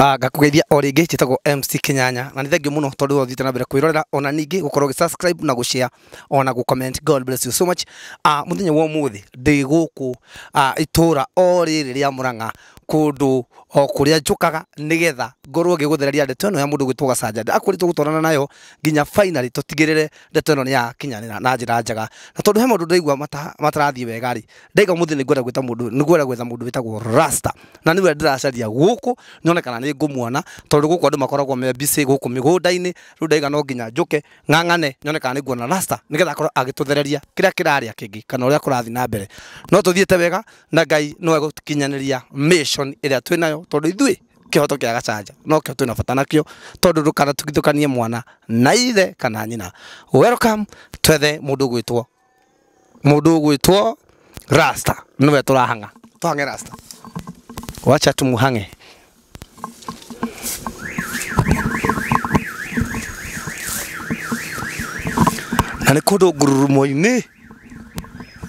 Ngakũgeithia o rĩngĩ njĩtagwo MC Kenyanya na nĩ thengiũ mũno tondũ ũthiĩte na mbere kwĩrorera ona ningĩ gũkorwo ũgĩ subscribe na gũshare ona gũ comment. God bless you so much. Mũthenya wa ũmũthĩ ndĩ gũkũ itũra o rĩrĩ rĩa Murang'a kũndũ o kũrĩa njũkaga nĩgetha ngorwo ngĩgũthereria ndeto ĩno ya mũndũ gwĩtwo Gacanja. Ndakoretwo gũtwarana nayo nginya finally tũtigĩrĩre ndeto ĩno nĩ yakinyanĩra na njĩra njega, na tondũ he maũndũ ndaigua matarathiĩ wega rĩ, ndaiga ũmũthĩ nĩ ngwenda gwĩta mũndũ, nĩ ngwenda gwetha mũndũ wĩtagwo Rasta na nĩwe ndĩracaria gũkũ nyone kana nĩ ngũmuona, tondũ gũkũ andũ makoragwo me busy gũkũ mĩgũnda-inĩ. Rĩu ndaiga no nginya njũke ng'ang'ane nyone kana nĩ nguona Rasta nĩgetha akorwo agĩtũthereria kĩrĩa kĩrarĩa kĩngĩ kana ũrĩa kũrathiĩ na mbere. No tũthiĩte wega na Ngai no egũkinyanĩria mission ĩrĩa twĩ nayo, tondũ ithuĩ kĩhoto kĩa Gacanja no kĩo twĩna bata nakĩo, tondũ ndũkanatugithũkanie mwana na ithe kana nyina. Welcome, twethe mũndũ ũgwĩtwo Rasta, nĩwe tũrahang'a. Tũhang'e Rasta, wacha tumuhang'e. Na nĩ kũndũ ngururumo-inĩ,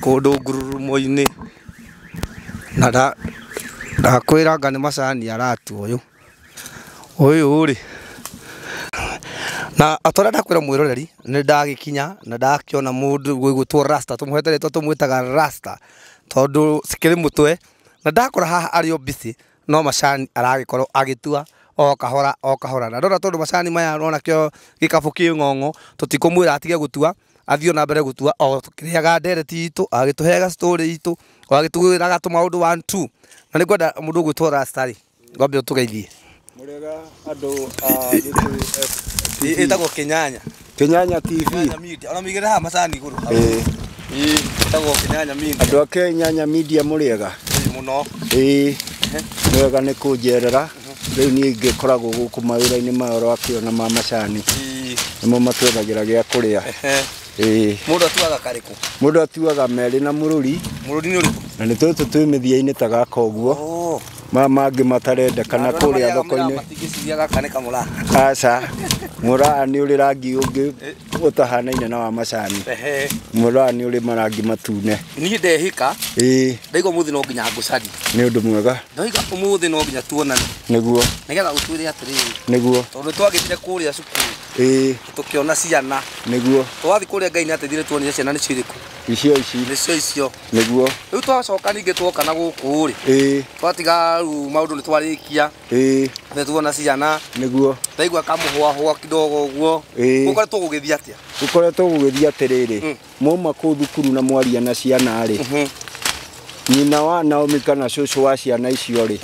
kũndũ ngururumo-inĩ, na ndakwĩra anga nĩ macani aratua ũyũ ũyũ rĩ. Na atorĩa ndakwĩra mwĩroreri nĩ ndagĩkinya na ndakĩona mũndũ gwĩtwo Rasta, tũmũhete rĩtwa tũmwĩtaga Rasta tondũ cikĩrĩ mũtwe, na ndakora haha arĩ o busy no macani aragĩkorwo agĩtua o kahora o kahora. Na ndona tondũ macani maya nona kĩo gĩkabũ kĩ ng'ong'o, tũtikũmwĩra atige gũtua, athiĩ na mbere gũtua o tũkĩrĩaga ndereti itũ, agĩtũheaga story itũ, o agĩtwĩraga tũmaũndũ 1 2. Na nĩ ngwenda mũndũ ũgwĩtwo Rasta rĩ, ngwambe ũtũgeithie. Mũrĩega andũ a Gĩkũyũ F Ĩtagwo Kenyanya. Kenyanya TV. Kenyanya Media. Ona mĩigĩre haha macani igũrũ. Ĩĩ. Ĩtagwo Kenyanya Media. Andũ a Kenyanya Media mũrĩega? Mũno. Ĩĩ. Nĩ wega nĩ kũnjerera. Rĩu niĩ ngĩkoragwo gũkũ mawĩra-inĩ maya ũrakĩona ma macani. Nĩmo matwethagĩra gĩa kũrĩa. Ĩĩ. Mũndũ atuaga karĩkũ? Mũndũ atuaga merĩ na mũrũri. Mũrũri nĩ ũrĩkũ? Na nĩ tũtũ twĩ mĩthia-inĩ ta gaka ũguo. Maya mangĩ matarendekana kũrĩa thoko-inĩ. Matingĩciria gaka nĩ kamũraa. Aca. Mũraa nĩ ũrĩ rangi ũngĩ ũtahanaine na wa macani. Mũraa nĩ ũrĩ marangi matune. Niĩ ndehĩka. Ĩĩ. Ndaigua ũmũthĩ no nginya ngũcarie. Nĩ ũndũ mwega. Ndaiga ũmũthĩ no nginya tuonane. Nĩguo. Nĩgetha ũtwĩre atĩrĩrĩ. Nĩguo. Tondũ twagĩthire kũrĩa cukuru. Ĩĩ. Tũkĩona ciana. Nĩguo. Twathiĩ kũrĩa Ngai nĩateithire tuonire ciana nĩcio irĩkũ? Icio ici. Nĩcio icio. Nĩguo. Rĩu twacoka ningĩ twoka na gũkũ rĩ. Ĩĩ. Twatiga rĩu maũndũ nĩ twarĩkia. Ĩĩ. Nĩ tuona ciana. Nĩguo. Ndaigua kamũhũahũa kidogo ũguo. Ĩĩ. Gũkoretwo gũgĩthiĩ atĩa? Gũkoretwo gũgĩthiĩ atĩrĩrĩ, mwauma kũu thukuru na mwaria na ciana rĩ, nyina wa Naomi kana cũcũ wa ciana icio rĩ,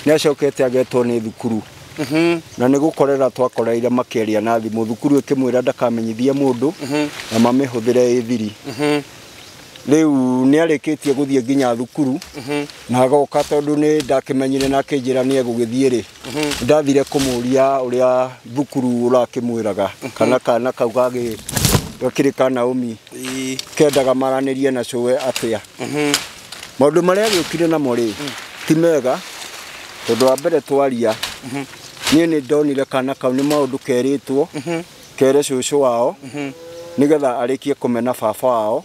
nĩ acokete agetwo nĩ thukuru. Na nĩ gũkorera twakoreire makĩaria na thimũ, thukuru ĩkĩmwĩra ndakamenyithie mũndũ na mamĩhũthĩre ĩ thiri. Rĩu nĩ arĩkĩtie gũthiĩ nginya thukuru na agoka, tondũ nĩ ndakĩmenyire na akĩnjĩra nĩ egũgĩthiĩ rĩ, ndathire kũmũria ũrĩa thukuru ũrakĩmwĩraga kana kana kau gakĩrĩ ka Naomi kendaga maranĩrie na cũwe atĩa. Maũndũ marĩa agĩũkire namo rĩ ti mega, tondũ wa mbere twaria niĩ nĩ ndonire kana kau nĩ maũndũ kerĩtwo kere cũcũ wao nĩgetha arĩkie kũmena baba wao.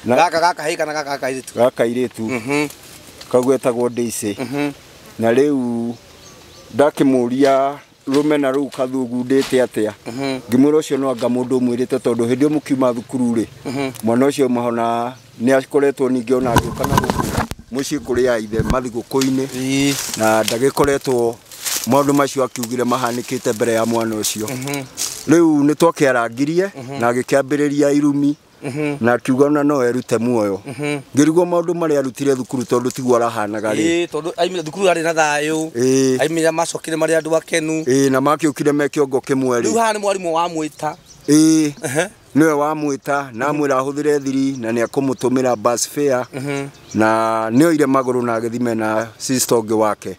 Gaka gaka hĩ kana gaka kairĩtu? Gaka kairĩtu. Kau getagwo Daisy. Na rĩu ndakĩmũria rũmena rũu kathugundĩte atĩa, ngĩmwĩra ũcio no anga mũndũ ũmwĩrĩte, tondũ hĩndĩ ĩyo mũkiuma thukuru rĩ, mwana ũcio mahona nĩ akoretwo ningĩ ona agĩũka na gũkũ mũciĩ kũrĩ a ithe mathigũkũ-inĩ, na ndagĩkoretwo maũndũ macio akiugire mahanĩkĩte mbere ya mwana ũcio. Rĩu nĩ twakĩarangirie na agĩkĩambĩrĩria irumi na akiuga ona no erute muoyo. Ngĩrigwo maũndũ marĩa arutire thukuru tondũ tiguo arahanaga rĩ. Ĩĩ, tondũ aimire thukuru arĩ na thayũ. Aimire macokire marĩ andũ akenu. Ĩĩ, na makĩũkire me kĩongo kĩmwe rĩ. Rĩu haha nĩ mwarimũ wamwĩta. Ĩĩ. Nĩwe wamwĩta na amwĩra ahũthĩre thiri na nĩ akũmũtũmĩra bus fare, na nĩoire magũrũ na agĩthime na sister ũngĩ wake.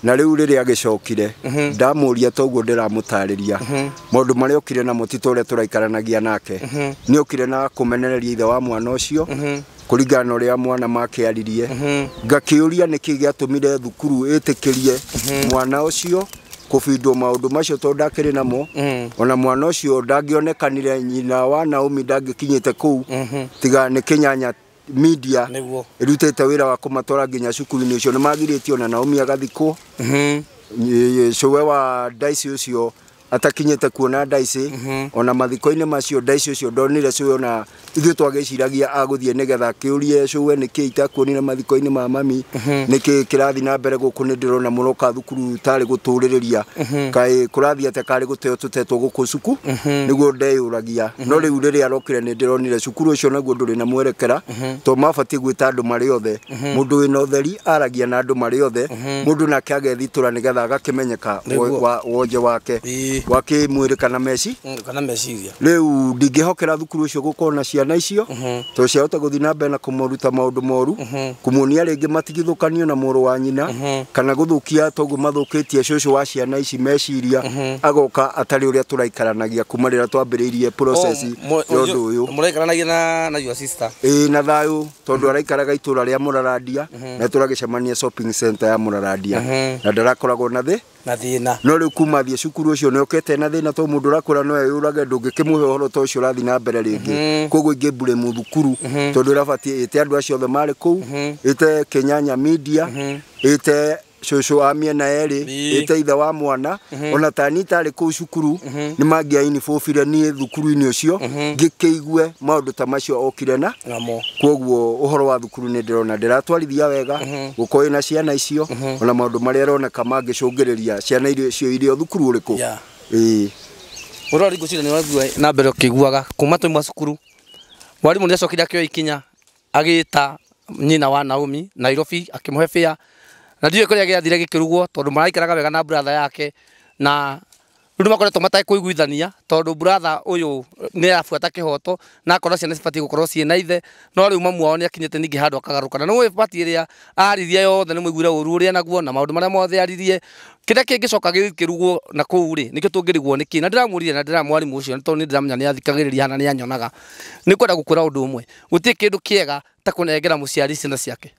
Na rĩu rĩrĩa agĩcokire ndamũria toguo ndĩramũtarĩria maũndũ marĩa okire namo ti ta ũrĩa tũraikaranagia nake. Nĩokire na kũmenereria ithe wa mwana ũcio kũringana na ũrĩa mwana makĩaririe. Ngakĩũria nĩkĩ gĩatũmire thukuru ĩtĩkĩrie mwana ũcio kũbindwo maũndũ macio tondũ ndakĩrĩ namo. Ona mwana ũcio ndangĩonekanire, nyina wa Naomi ndangĩkinyĩte kũu tiga nĩ Kenyanya Media ĩrutĩte wĩra wa kũmatwara nginya cukuru-inĩ ũcio. Nĩ magirĩtio na Naomi agathikwo. Cũwe wa ndaici ũcio atakinyĩte kuona ndaici ona mathiko-inĩ macio ndaici ũcio ndonire cũwe ona ithuĩ twagĩciragia agũthiĩ nĩgetha akĩũrie cũwe nĩkĩ itakuonire mathiko-inĩ ma mami nĩkĩ kĩrathiĩ na mbere gũkũ nĩ ndĩrona mũroka thukuru tarĩ gũtũrĩrĩria kaĩ kũrathiĩ atĩa karĩ gũteo tũtetwo gũkũ cuku nĩguo ndeyũragia no rĩu rĩrĩa arokire nĩ ndĩronire cukuru ũcio naguo ndũrĩ na mwerekera to mabatiĩ gwĩta andũ marĩ othe mũndũ wĩna ũtheri aragia na andũ marĩ othe mũndũ nake agethitũra nĩgetha agakĩmenyeka wonje wake wa kĩmwĩrĩ kana meci kana meciria rĩu ndingĩhokera thukuru ũcio gũkorwo na ciana icio tondũ ciahota gũthiĩ na mbere na kũmaruta maũndũ moru kũmuonia rĩngĩ matigithũkanio na mũrũ wa nyina kana gũthũkia toguo mathũkĩtie cũcũ wa ciana ici meciria agoka atarĩ ũrĩa tũraikaranagia kuma rĩrĩa twambĩrĩirie process ya ũndũ ũyũ mũraikaranagia na your sister ĩĩ na thayũ tondũ araikaraga itũra rĩa Mũrarandia na tũragĩcemania shopping center ya Mũrarandia na ndarakoragwo na thĩ na thĩna no rĩu kuma thiĩ cukuru ũcio nĩ okĩte na thĩna tondũ mũndũ ũrakũra no eyũrage ndũngĩkĩmũhe ũhoro ta ũcio ũrathiĩ na mbere rĩngĩ koguo ingĩmburĩmu thukuru tondũ ĩrabatiĩ ĩte andũ acio othe marĩ kũu ĩte Kĩnyanya Media ĩte cũcũ wa mĩena yerĩ ĩte ithe wa mwana ona tani itarĩ kũu cukuru nĩ mangĩainibũbire niĩ thukuru-inĩ ũcio ngĩkĩigue maũndũ ta macio okire na koguo ũhoro wa thukuru nĩ ndĩrona ndĩratwarithia wega gũkorwo ĩna ciana icio ona maũndũ marĩa aroneka mangĩcũngĩrĩria ciana icio irĩ o thukuru ũrĩkũ ĩĩ ũrori ngwĩciria nĩ ũrathiĩ na mbere ũkĩiguaga kuma twauma cukuru mwarimũ nĩ acokire akĩoya ikinya agĩta nyina wa Naomi Nairobi akĩmũhe fare na ndiũĩ kũrĩa gĩathire gĩkĩrugwo tondũ maraikaraga wega na brother yake na rĩu nĩ makoretwo matekũiguithania tondũ brother ũyũ nĩ arabuata kĩhoto na akorwo ciana cibatiĩ gũkorwo ciĩ na ithe no rĩu mamu wao nĩ akinyĩte ningĩ handũ akagarũkana nĩ ũĩ bati ĩrĩa aririe yothe nĩ mũiguire ũru ũrĩa naguo na maũndũ marĩa mothe aririe kĩrĩa kĩngĩcoka gĩkĩrugwo na kũu rĩ nĩkĩo tũngĩrigwo nĩkĩ na ndĩramũrire na ndĩramwarimũ ũcio nĩ tondũ nĩ ndĩramenya nĩ athikagĩrĩria na nĩ anyonaga nĩ kwenda gũkwĩra ũndũ ũmwe gũtirĩ kĩndũ kĩega ta kũnengera mũciari ciana ciake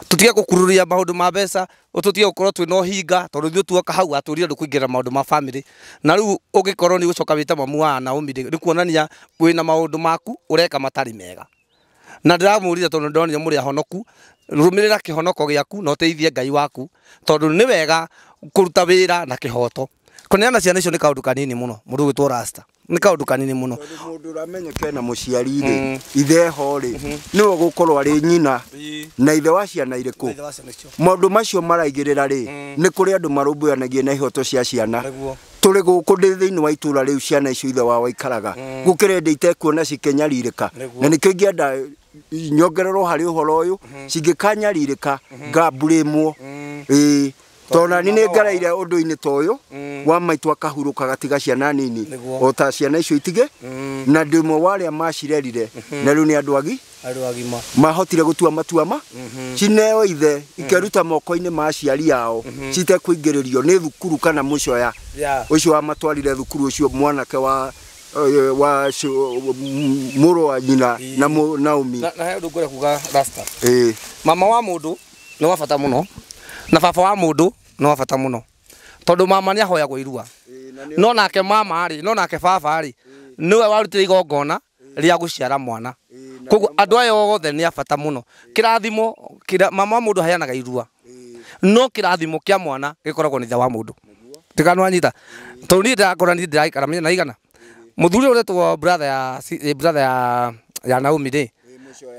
tutige gukururia maundu ma mbeca tutige gukorwo twina uhinga tondu ithuĩ tuoka hau atũrire andu kuingĩrĩra maundu ma family na riu ũngĩkorwo nĩ ũgũcoka wĩte mamu wa Naomi nĩ kuonania wĩna maundu maku ũreka matarĩ mega na ndĩramũrire tondu ndonire mũrĩ ahonoku rũmĩrĩra kĩhonoko gĩaku na ũteithie Ngai waku tondu nĩ wega kũruta wĩra na kĩhoto kũneana ciana icio nĩ kaũndũ kanini mũno mũndũ ũgwĩtwo Rasta nĩ kaũndũ kanini mũno mũndũ ũramenyeka na mũciari rĩ ithe ho rĩ nĩwe ũgũkorwo arĩ nyina na ithe wa ciana irĩkũ maũndũ macio maraigĩrĩra rĩ nĩ kũrĩ andũ marũmbũyanagia na ihoto cia ciana tũrĩ gũkũ ndĩ thĩinĩ wa itũra rĩu ciana icio ithe wao aikaraga gũkĩrĩ ndĩ itekuona cikĩnyarirĩka na nĩkĩo ingĩenda nyongererwo harĩ ũhoro ũyũ cingĩkanyarirĩka ngamburĩmwo ĩĩ tondũ nani nĩ ngareire ũndũ-inĩ ta ũyũ wa maitũ akahurũka gatiga ciana nini o ta ciana icio itige na ndĩ ũmwe wa arĩa macirerire na rĩu nĩ andũ agima mahotire gũtua matua ma cineo ithe ikeruta moko-inĩ ma aciari ao citekũingĩrĩrio nĩ thukuru kana mũcoya ũcio wamatwarire thukuru ũcio mwanake wa mũrũ wa nyina na Naomi na he ũndũ ngwenda kuga Rasta mama wa mũndũ nĩ wa bata mũno na baba wa mũndũ nĩ wa bata mũno tondu mama nĩ ahoyagwo irua no nake mama rĩ no nake baba rĩ nĩwe warutire igongona rĩa gũciara mwana koguo andũ aya othe nĩ a bata mũno kĩrathimo mama wa mũndũ aheanaga irua no kĩrathimo kĩa mwana gĩkoragwo nĩ ithe wa mũndũ ndikanwanyita tondũ niĩ ndĩrakora niĩ ndĩraikara mĩena igana mũthuri ũrĩa ũretwo brother ya Naomi rĩ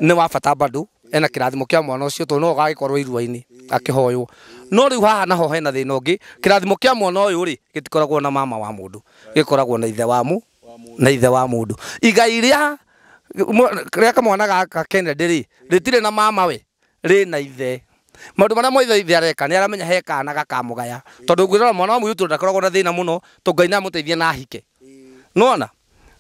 nĩ wa bata bado ena kĩrathimo kĩa mwana ũcio tondũ no gagĩkorwo irua-inĩ akĩhoywo no rĩu haha naho hena thĩna ũngĩ kĩrathimo kĩa mwana ũyũ rĩ gĩtikoragwo na mama wa mũndũ gĩkoragwo na ithe wa na ithe wa mũndũ igai rĩa kamwana gaka Kennedy rĩ rĩtirĩ na mama we rĩ na ithe maũndũ marĩa mothe ithe areka nĩ aramenya he kana gakamũgaya tondũ ngwĩrora mwana wa mũirĩtu ndakoragwo na thĩna mũno tondũ Ngai nĩamũteithia na ahike nĩwona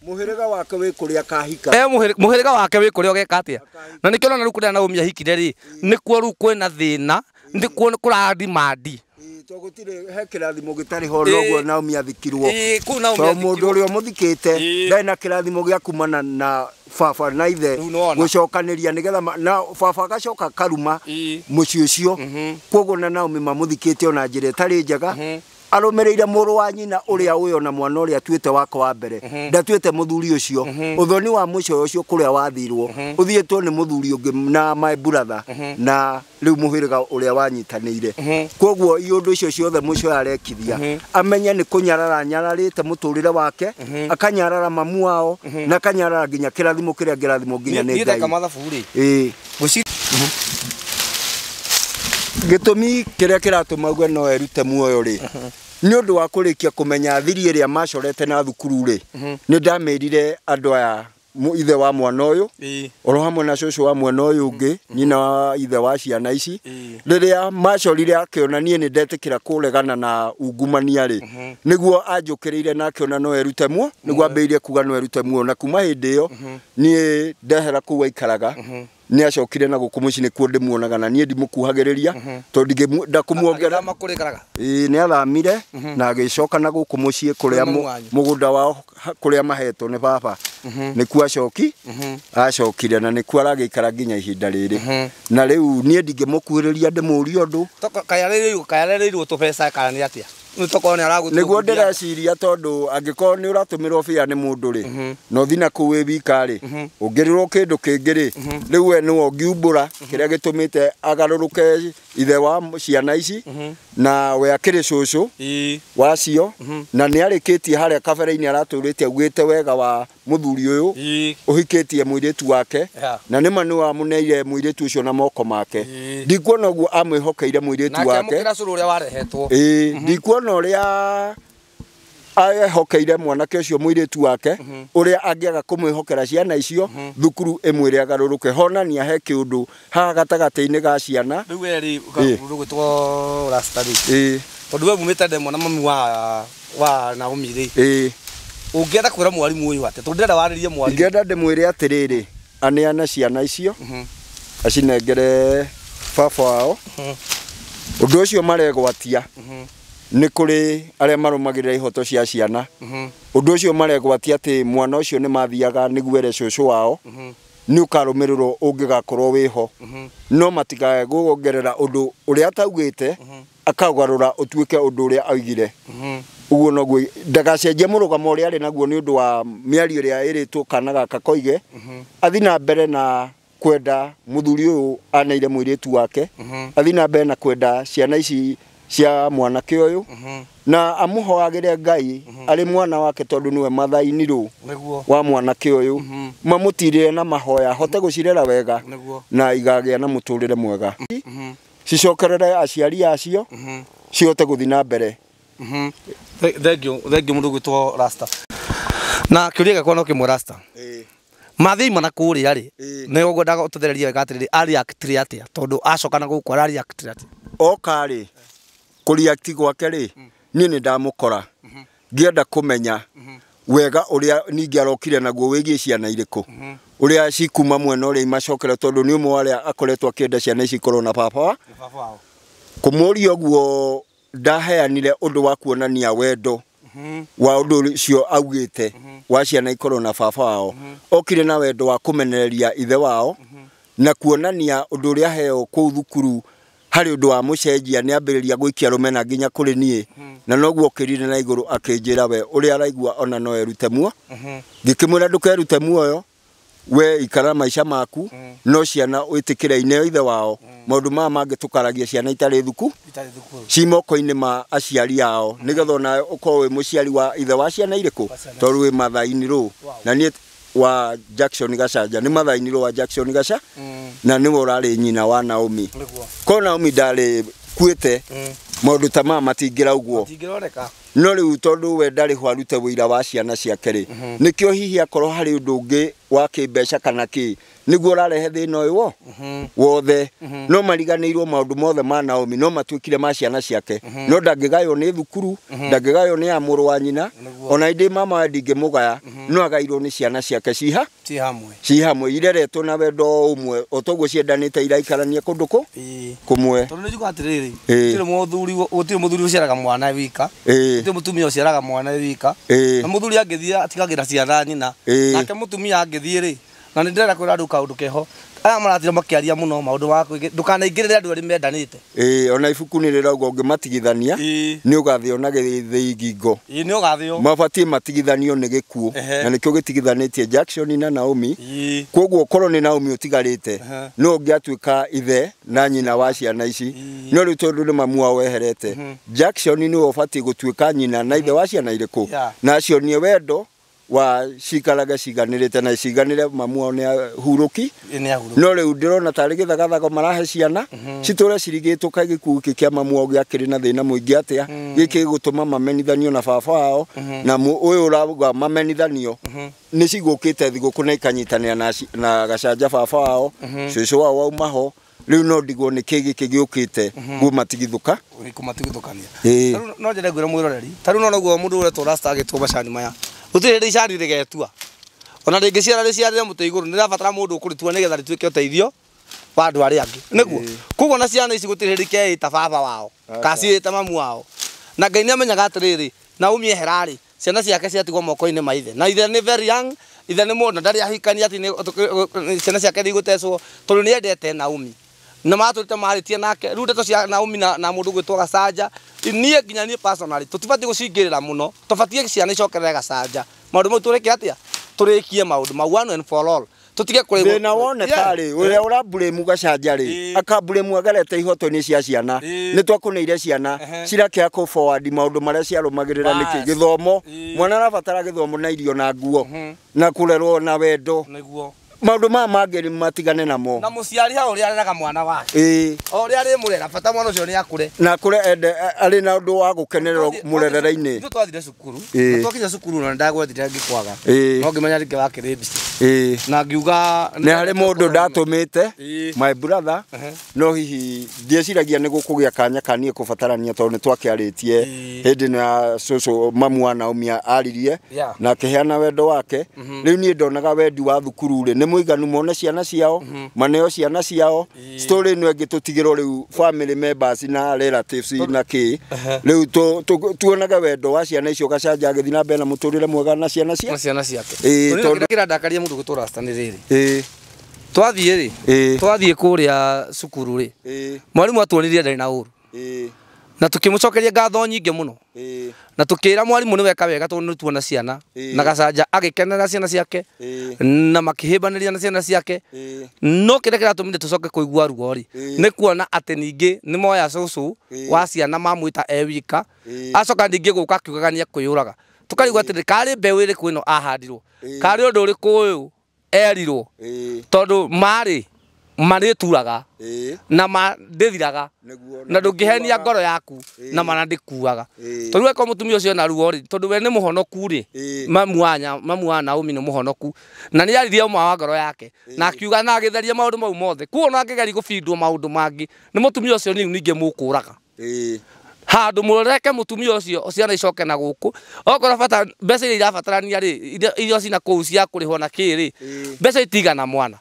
muhiriga wake wi kuria kahika muhiriga wake wi kuria ugeka atia na nikio na riu kuria Naomi ahikire ri nikuo riu kwina thina nikuo kuradimandi to gutire he kirathimo gitari ho noguo Naomi athikirwo to mundu uria muthikite ndari na kirathimo gia kumana na baba na ithe gucokaniria nigetha na baba agacoka karuma mucii ucio koguo na Naomi mamuthikite ona njira itari njega Arũmĩrĩire mũrũ wa nyina ũrĩa ũyũ na mwana ũrĩa atuĩte wakwa wa mbere ndatuĩte mũthuri ũcio ũthoni wa mũcoyo ũcio kũrĩa wathirwo ũthiĩtwo nĩ mũthuri ũngĩ na my brother na rĩu mũhĩrĩga ũrĩa wanyitanĩire. Koguo iũndũ icio ciothe mũcoyo arekithia amenye nĩ kũnyarara nyararĩte mũtũrĩre wake, akanyarara mamu wao na akanyarara nginya kĩrathimo kĩrĩa kĩrathimo nginya nĩ Ngai. Ĩĩ gĩtũmi kĩrĩa kĩratũma uge no erute muoyo rĩ nĩ ũndũ wa kũrĩkia kũmenya thiri ĩrĩa macorete na thukuru rĩ, nĩ ndamĩrire andũ aya ithe wa mwana ũyũ oro hamwe na cũcũ wa mwana ũyũ ũngĩ nyina wa ithe wa ciana ici, rĩrĩa macorire akĩona niĩ nĩ ndetĩkĩra kũregana na ungumania rĩ, nĩguo anjũkĩrĩire na akĩona no erute muo, nĩguo ambĩrĩirie kuga no erute muo. Na kuma hĩndĩ ĩyo niĩ ndehera kũu aikaraga nĩ acokire na gũkũ mũciĩ nĩkuo ndĩmuonaga na niĩ ndimũkuhagĩrĩria tondũ ndakũmuongerera. Ĩĩ nĩ athamire na agĩcoka na gũkũ mũciĩ kũrĩa mũgũnda wao kũrĩa mahetwo nĩ baba nĩkuo acokire na nĩkuo aragĩikara nginya ihinda rĩrĩ. Na rĩu niĩ ndingĩmũkuhĩrĩria ndĩmũrie ũndũ. Kayarereirwo tũbeca kana nĩ atĩa? Nĩguo ndĩreciria tondũ angĩkorwo nĩ ũratũmĩrwo bĩa nĩ mũndũ rĩ na ũthiĩ na kũu wĩ wika rĩ ũngĩrĩrwo kĩndũ kĩngĩ rĩ rĩu we nĩwe ũngiumbũra kĩrĩa gĩtũmĩte agarũrũke ithe wa ciana ici na we akĩrĩ cũcũ wacio na nĩ arĩkĩtie harĩa kabere-inĩ aratũrĩte augĩte wega wa mũthuri ũyũ ũhikĩtie mũirĩtu wake na nĩma nĩ wamũneire mũirĩtu ũcio na moko make. Ndikuona ũguo amwĩhokeire mũirĩtu wake. Ĩĩ ndikuona ũrĩa ehokeire mwanake ũcio mũirĩtu wake ũrĩa angĩaga kũmwĩhokera ciana icio thukuru ĩmwĩre agarũrũke. Honania he kĩũndũ haha gatagatĩ-inĩ ga ciana. Rĩu we rĩ ũgwĩtwo Rasta rĩ, tondũ we mumĩte ndemwa na mami wa Naomi rĩ, ũngĩenda kwĩra mwarimũ ũyũ atĩa? Tondũ ndĩrenda warĩrie mwarimũ. Ingĩenda ndĩmwĩre atĩrĩrĩ, aneane ciana icio acinengere baba wao. Ũndũ ũcio maregwatia nĩ kũrĩ arĩa marũmagĩrĩra ihoto cia ciana. Ũndũ ũcio maregwatia atĩ mwana ũcio nĩ mathiaga nĩguo ere cũcũ wao nĩ ũkarũmĩrĩrwo ũngĩgakorwo wĩho, no matikae kuongerera ũndũ ũrĩa ataugĩte akaugarũra ũtuĩke ũndũ ũrĩa augire. Ũguo noguo ndagacenjie mũrũgamo ũrĩa arĩ naguo nĩ ũndũ wa mĩario ĩrĩa ĩrĩtwo kana gaka koige, athi na mbere na kwenda mũthuri ũyũ aneire mũirĩtu wake, athi na mbere na kwenda ciana ici cia mwanake ũyũ na amũhoagĩre Ngai arĩ mwana wake tondũ nĩwe mathainirũ wa mwanake ũyũ, mamũtirĩre na mahoya ahote gũcirera wega na igagĩa na mũtũrĩre mwega, cicokerere aciari acio cihote gũthiĩ na mbere. Thengiũ mũndũ ũgwĩtwo Rasta. Na kĩũria gĩakwa no kĩmwe Rasta. Mathĩima na kũrĩa rĩ nĩ ũgwendaga ũtũthererie wega atĩrĩrĩ, areactire atĩa? Tondũ acoka na gũkũ arareactire atĩa? Oka rĩ kũreact gwake rĩ niĩ nĩ ndamũkora ngĩenda kũmenya wega ũrĩa ningĩ arokire naguo wĩgiĩ ciana irĩkũ ũrĩa cikuma mwena ũrĩa imacokere tondũ nĩ ũmwe wa arĩa akoretwo akĩenda ciana ici ikorwo na baba wao. Kũmũria ũguo ndaheanire ũndũ wa kuonania wendo wa ũndũ ũcio augĩte wa ciana ikorwo na baba wao. Okire na wendo wa kũmenereria ithe wao na kuonania ũndũ ũrĩa aheo kũu thukuru harĩ ũndũ wa mũcenjia nĩ ambĩrĩria gũikia rũmena nginya kũrĩ niĩ na noguo okĩrire na igũrũ akĩnjĩra we ũrĩa araigua ona no erute muo. Ngĩkĩmwĩra ndũkerute muoyo we ikara maica maku no ciana wĩtĩkĩre ineo ithe wao. Maũndũ maya mangĩ tũkaragia ciana itarĩ thuku ci moko-inĩ ma aciari ao nĩgetha onawe ũkorwo wĩ mũciari wa ithe wa ciana irĩkũ tondũ wĩ mathainirũ na niĩ wa Jackson Gachanja nĩ mathainirũ wa Jackson Gacha na nĩwe ũrarĩ nyina wa Naomi. Ko Naomi ndarĩ kuĩte maũndũ ta maya matingĩraugwo no rĩu tondũ we ndarĩ ho arute wĩira wa ciana ciake rĩ nĩkĩo hihi akorwo harĩ ũndũ ũngĩ wa kĩmbeca kana kĩ nĩguo ũrarehe thĩna ũyũ wothe. No mariganĩirwo maũndũ mothe ma Naomi no matuĩkire ma ciana ciake no ndangĩgaywo nĩ thukuru ndangĩgaywo nĩ ya mũrũ wa nyina ona indĩ mama we ndingĩmũgaya no agairwo nĩ ciana ciake ci hamwe ireretwo na wendo ũmwe o toguo ciendanĩte iraikarania kũndũ kũmwe. Tondũ nĩ njugaga atĩrĩrĩ gũtirĩ mũthuri ũciaraga mwana wika, gũtirĩ mũtumia ũciaraga mwana wika, na mũthuri angĩthiĩ atigagĩra ciana nyina, nake mũtumia angĩthiĩ rĩ Na nĩ ndĩrenda kwĩra andũ kaũndũ keho. Aya maratira makĩaria mũno maũndũ ma ndũkanaingĩrĩre andũ arĩa mendanĩte. Ĩĩ ona ibuku nĩ rĩrauga ũngĩmatigithania nĩ ũgathĩo na gĩthĩi ngingo. Ĩĩ nĩ ũgathĩo. Mabatiĩ matigithanio nĩ gĩkuũ na nĩkĩo gĩtigithanĩtie Jackson na Naomi. Koguo korwo nĩ Naomi ũtigarĩte no ũngĩatuĩka ithe na nyina wa ciana ici, no rĩu tondũ nĩ mamu wao weherete, Jackson nĩwe ũbatiĩ gũtuĩka nyina na ithe wa ciana irĩkũ, na acionie wendo wa cikaraga ciganĩrĩte na ciganĩre mamu wao nĩ ahurũki. No rĩu ndĩrona tarĩ gĩthagathago marahe ciana citũre cirigĩtwo kaĩ gĩkuũ gĩkĩ kĩa mamu wao gĩakĩrĩ na thĩna mũingĩ atĩa, gĩkĩ gĩgũtũma mamenithanio na baba wao, na ũyũ ũrauga mamenithanio nĩ cigũkĩte thigũkũ na ikanyitanĩra na gacanja baba wao, cũcũ wao wauma ho. Rĩu no ndigwo nĩ kĩ gĩkĩ gĩũkĩte kũmatigithũka kũmatigithũkania. No njende ngwĩre mwĩroreri ta rĩu no noguo mũndũ ũretwo Rasta agĩtwo macani maya, gũtirĩ hĩndĩ icani rĩgetua ona rĩngĩciara rĩciarĩre mũtĩ igũrũ, nĩrabatara mũndũ ũkũrĩtua nĩgetha rĩtuĩke ũteithio wa andũ arĩa angĩ. Nĩguo koguo na ciana ici gũtirĩ hĩndĩ ikeĩta baba wao kana ciĩte mamu wao, na Ngai nĩamenyaga atĩrĩrĩ, Naomi ehera rĩ, ciana ciake ciatigwo moko-inĩ ma ithe, na ithe nĩ very young, ithe nĩ mũndũ ndarĩ ahikania atĩ ciana ciake nĩigũtecwo tondũ nĩendete Naomi na matũrĩte marĩtie nake. Rĩu ndeto cia Naomi na mũndũ gwĩtwo Gacanja, niĩ nginya niĩ personally tũtibatiĩ gũcingĩrĩra mũno, tũbatiĩ ciana icokerere Gacanja. Maũndũ mau tũrĩke atĩa? Tũrĩkie maũndũ mau one and for all, tũtige kũrĩgwo thĩna wone tarĩ ũrĩa ũraburĩmu Gacanja rĩ, akaburĩmu agerete ihoto-inĩ cia ciana. Nĩ twakũnĩire ciana cirakĩaga kũ forward maũndũ marĩa ciarũmagĩrĩra nĩkĩ? Gĩthomo, mwana arabatara gĩthomo na irio na nguo na kũrerwo na wendo. Nĩguo maũndũ maya mangĩ matigane namo. Na mũciari hau ũrĩa areraga mwana wake, o ũrĩa arĩmũrera, bata mwana ũcio nĩ akũre na akũre ende arĩ na ũndũ wa gũkenerera mũrerere-inĩ. Ithuĩ twathire cukuru na twakinya cukuru na ndagwethire ngĩkwaga, no ngĩmenya rĩngĩ wakĩrĩ mbici na ngiuga nĩ harĩ mũndũ ndatũmĩte my brother, no hihi ndieciragia nĩ gũkũgĩa kanya ka niĩ kũbatarania tondũ nĩ twakĩarĩtie hĩndĩ ĩno ya cũcũ mamu wa Naomi aririe na akĩheana wendo wake. Rĩu niĩ ndonaga wendi wa thukuru rĩ nĩ mũiganu, mone ciana ciao, maneo ciana ciao. Story ĩno ĩngĩ tũtigĩrwo rĩu family members na relatives na kĩ, rĩu tuonaga wendo wa ciana icio Gacanja agĩthiĩ na mbere na mũtũrĩre mwega na ciana ciake. Tondũ kĩrandakaria mũndũ gwĩtwo Rasta nĩ rĩrĩ, twathiĩ rĩ, twathiĩ kũrĩa cukuru rĩ, mwarimũ atuonirie ndarĩ na ũru na tũkĩmũcokeria ngatho nyingĩ mũno, na tũkĩra mwarimũ nĩ weka wega tondũ nĩ tuona ciana na Gacanja agĩkenera ciana ciake na makĩhĩmbanĩria na ciana ciake. No kĩrĩa kĩratũmire tũcoke kũigua ruo rĩ, nĩ kuona atĩ ningĩ nĩ moya cũcũ wa ciana mamwĩta e wika, acoka ningĩ gũka akiugaga nĩ ekwĩyũraga. Tũkarigwo atĩrĩ, karĩ mbeũ ĩrĩkũ ĩno ahandirwo, karĩ ũndũ ũrĩkũ ũyũ erirwo, tondũ marĩ marĩturaga na ndĩthiraga na ndũngĩhenia ngoro yaku na mana ndĩkuaga. Tondũ weka mũtumia ũcio na ruo rĩ, tondũ we nĩ mũhonoku rĩ, mamu wa Naomi nĩ mũhonoku na nĩ aririe ũma wa ngoro yake na akiuga na agĩtheria maũndũ mau mothe. Kuo ona angĩgeria gũbindwo maũndũ mangĩ nĩ mũtumia ũcio nĩ ningĩ mũkũraga handũ mũreke mũtumia ũcio ciana icoke na gũkũ. Okorwo bata mbeca iria irabatarania rĩ, irio cina kũu cia kũrĩhwo na kĩ rĩ, mbeca itigana mwana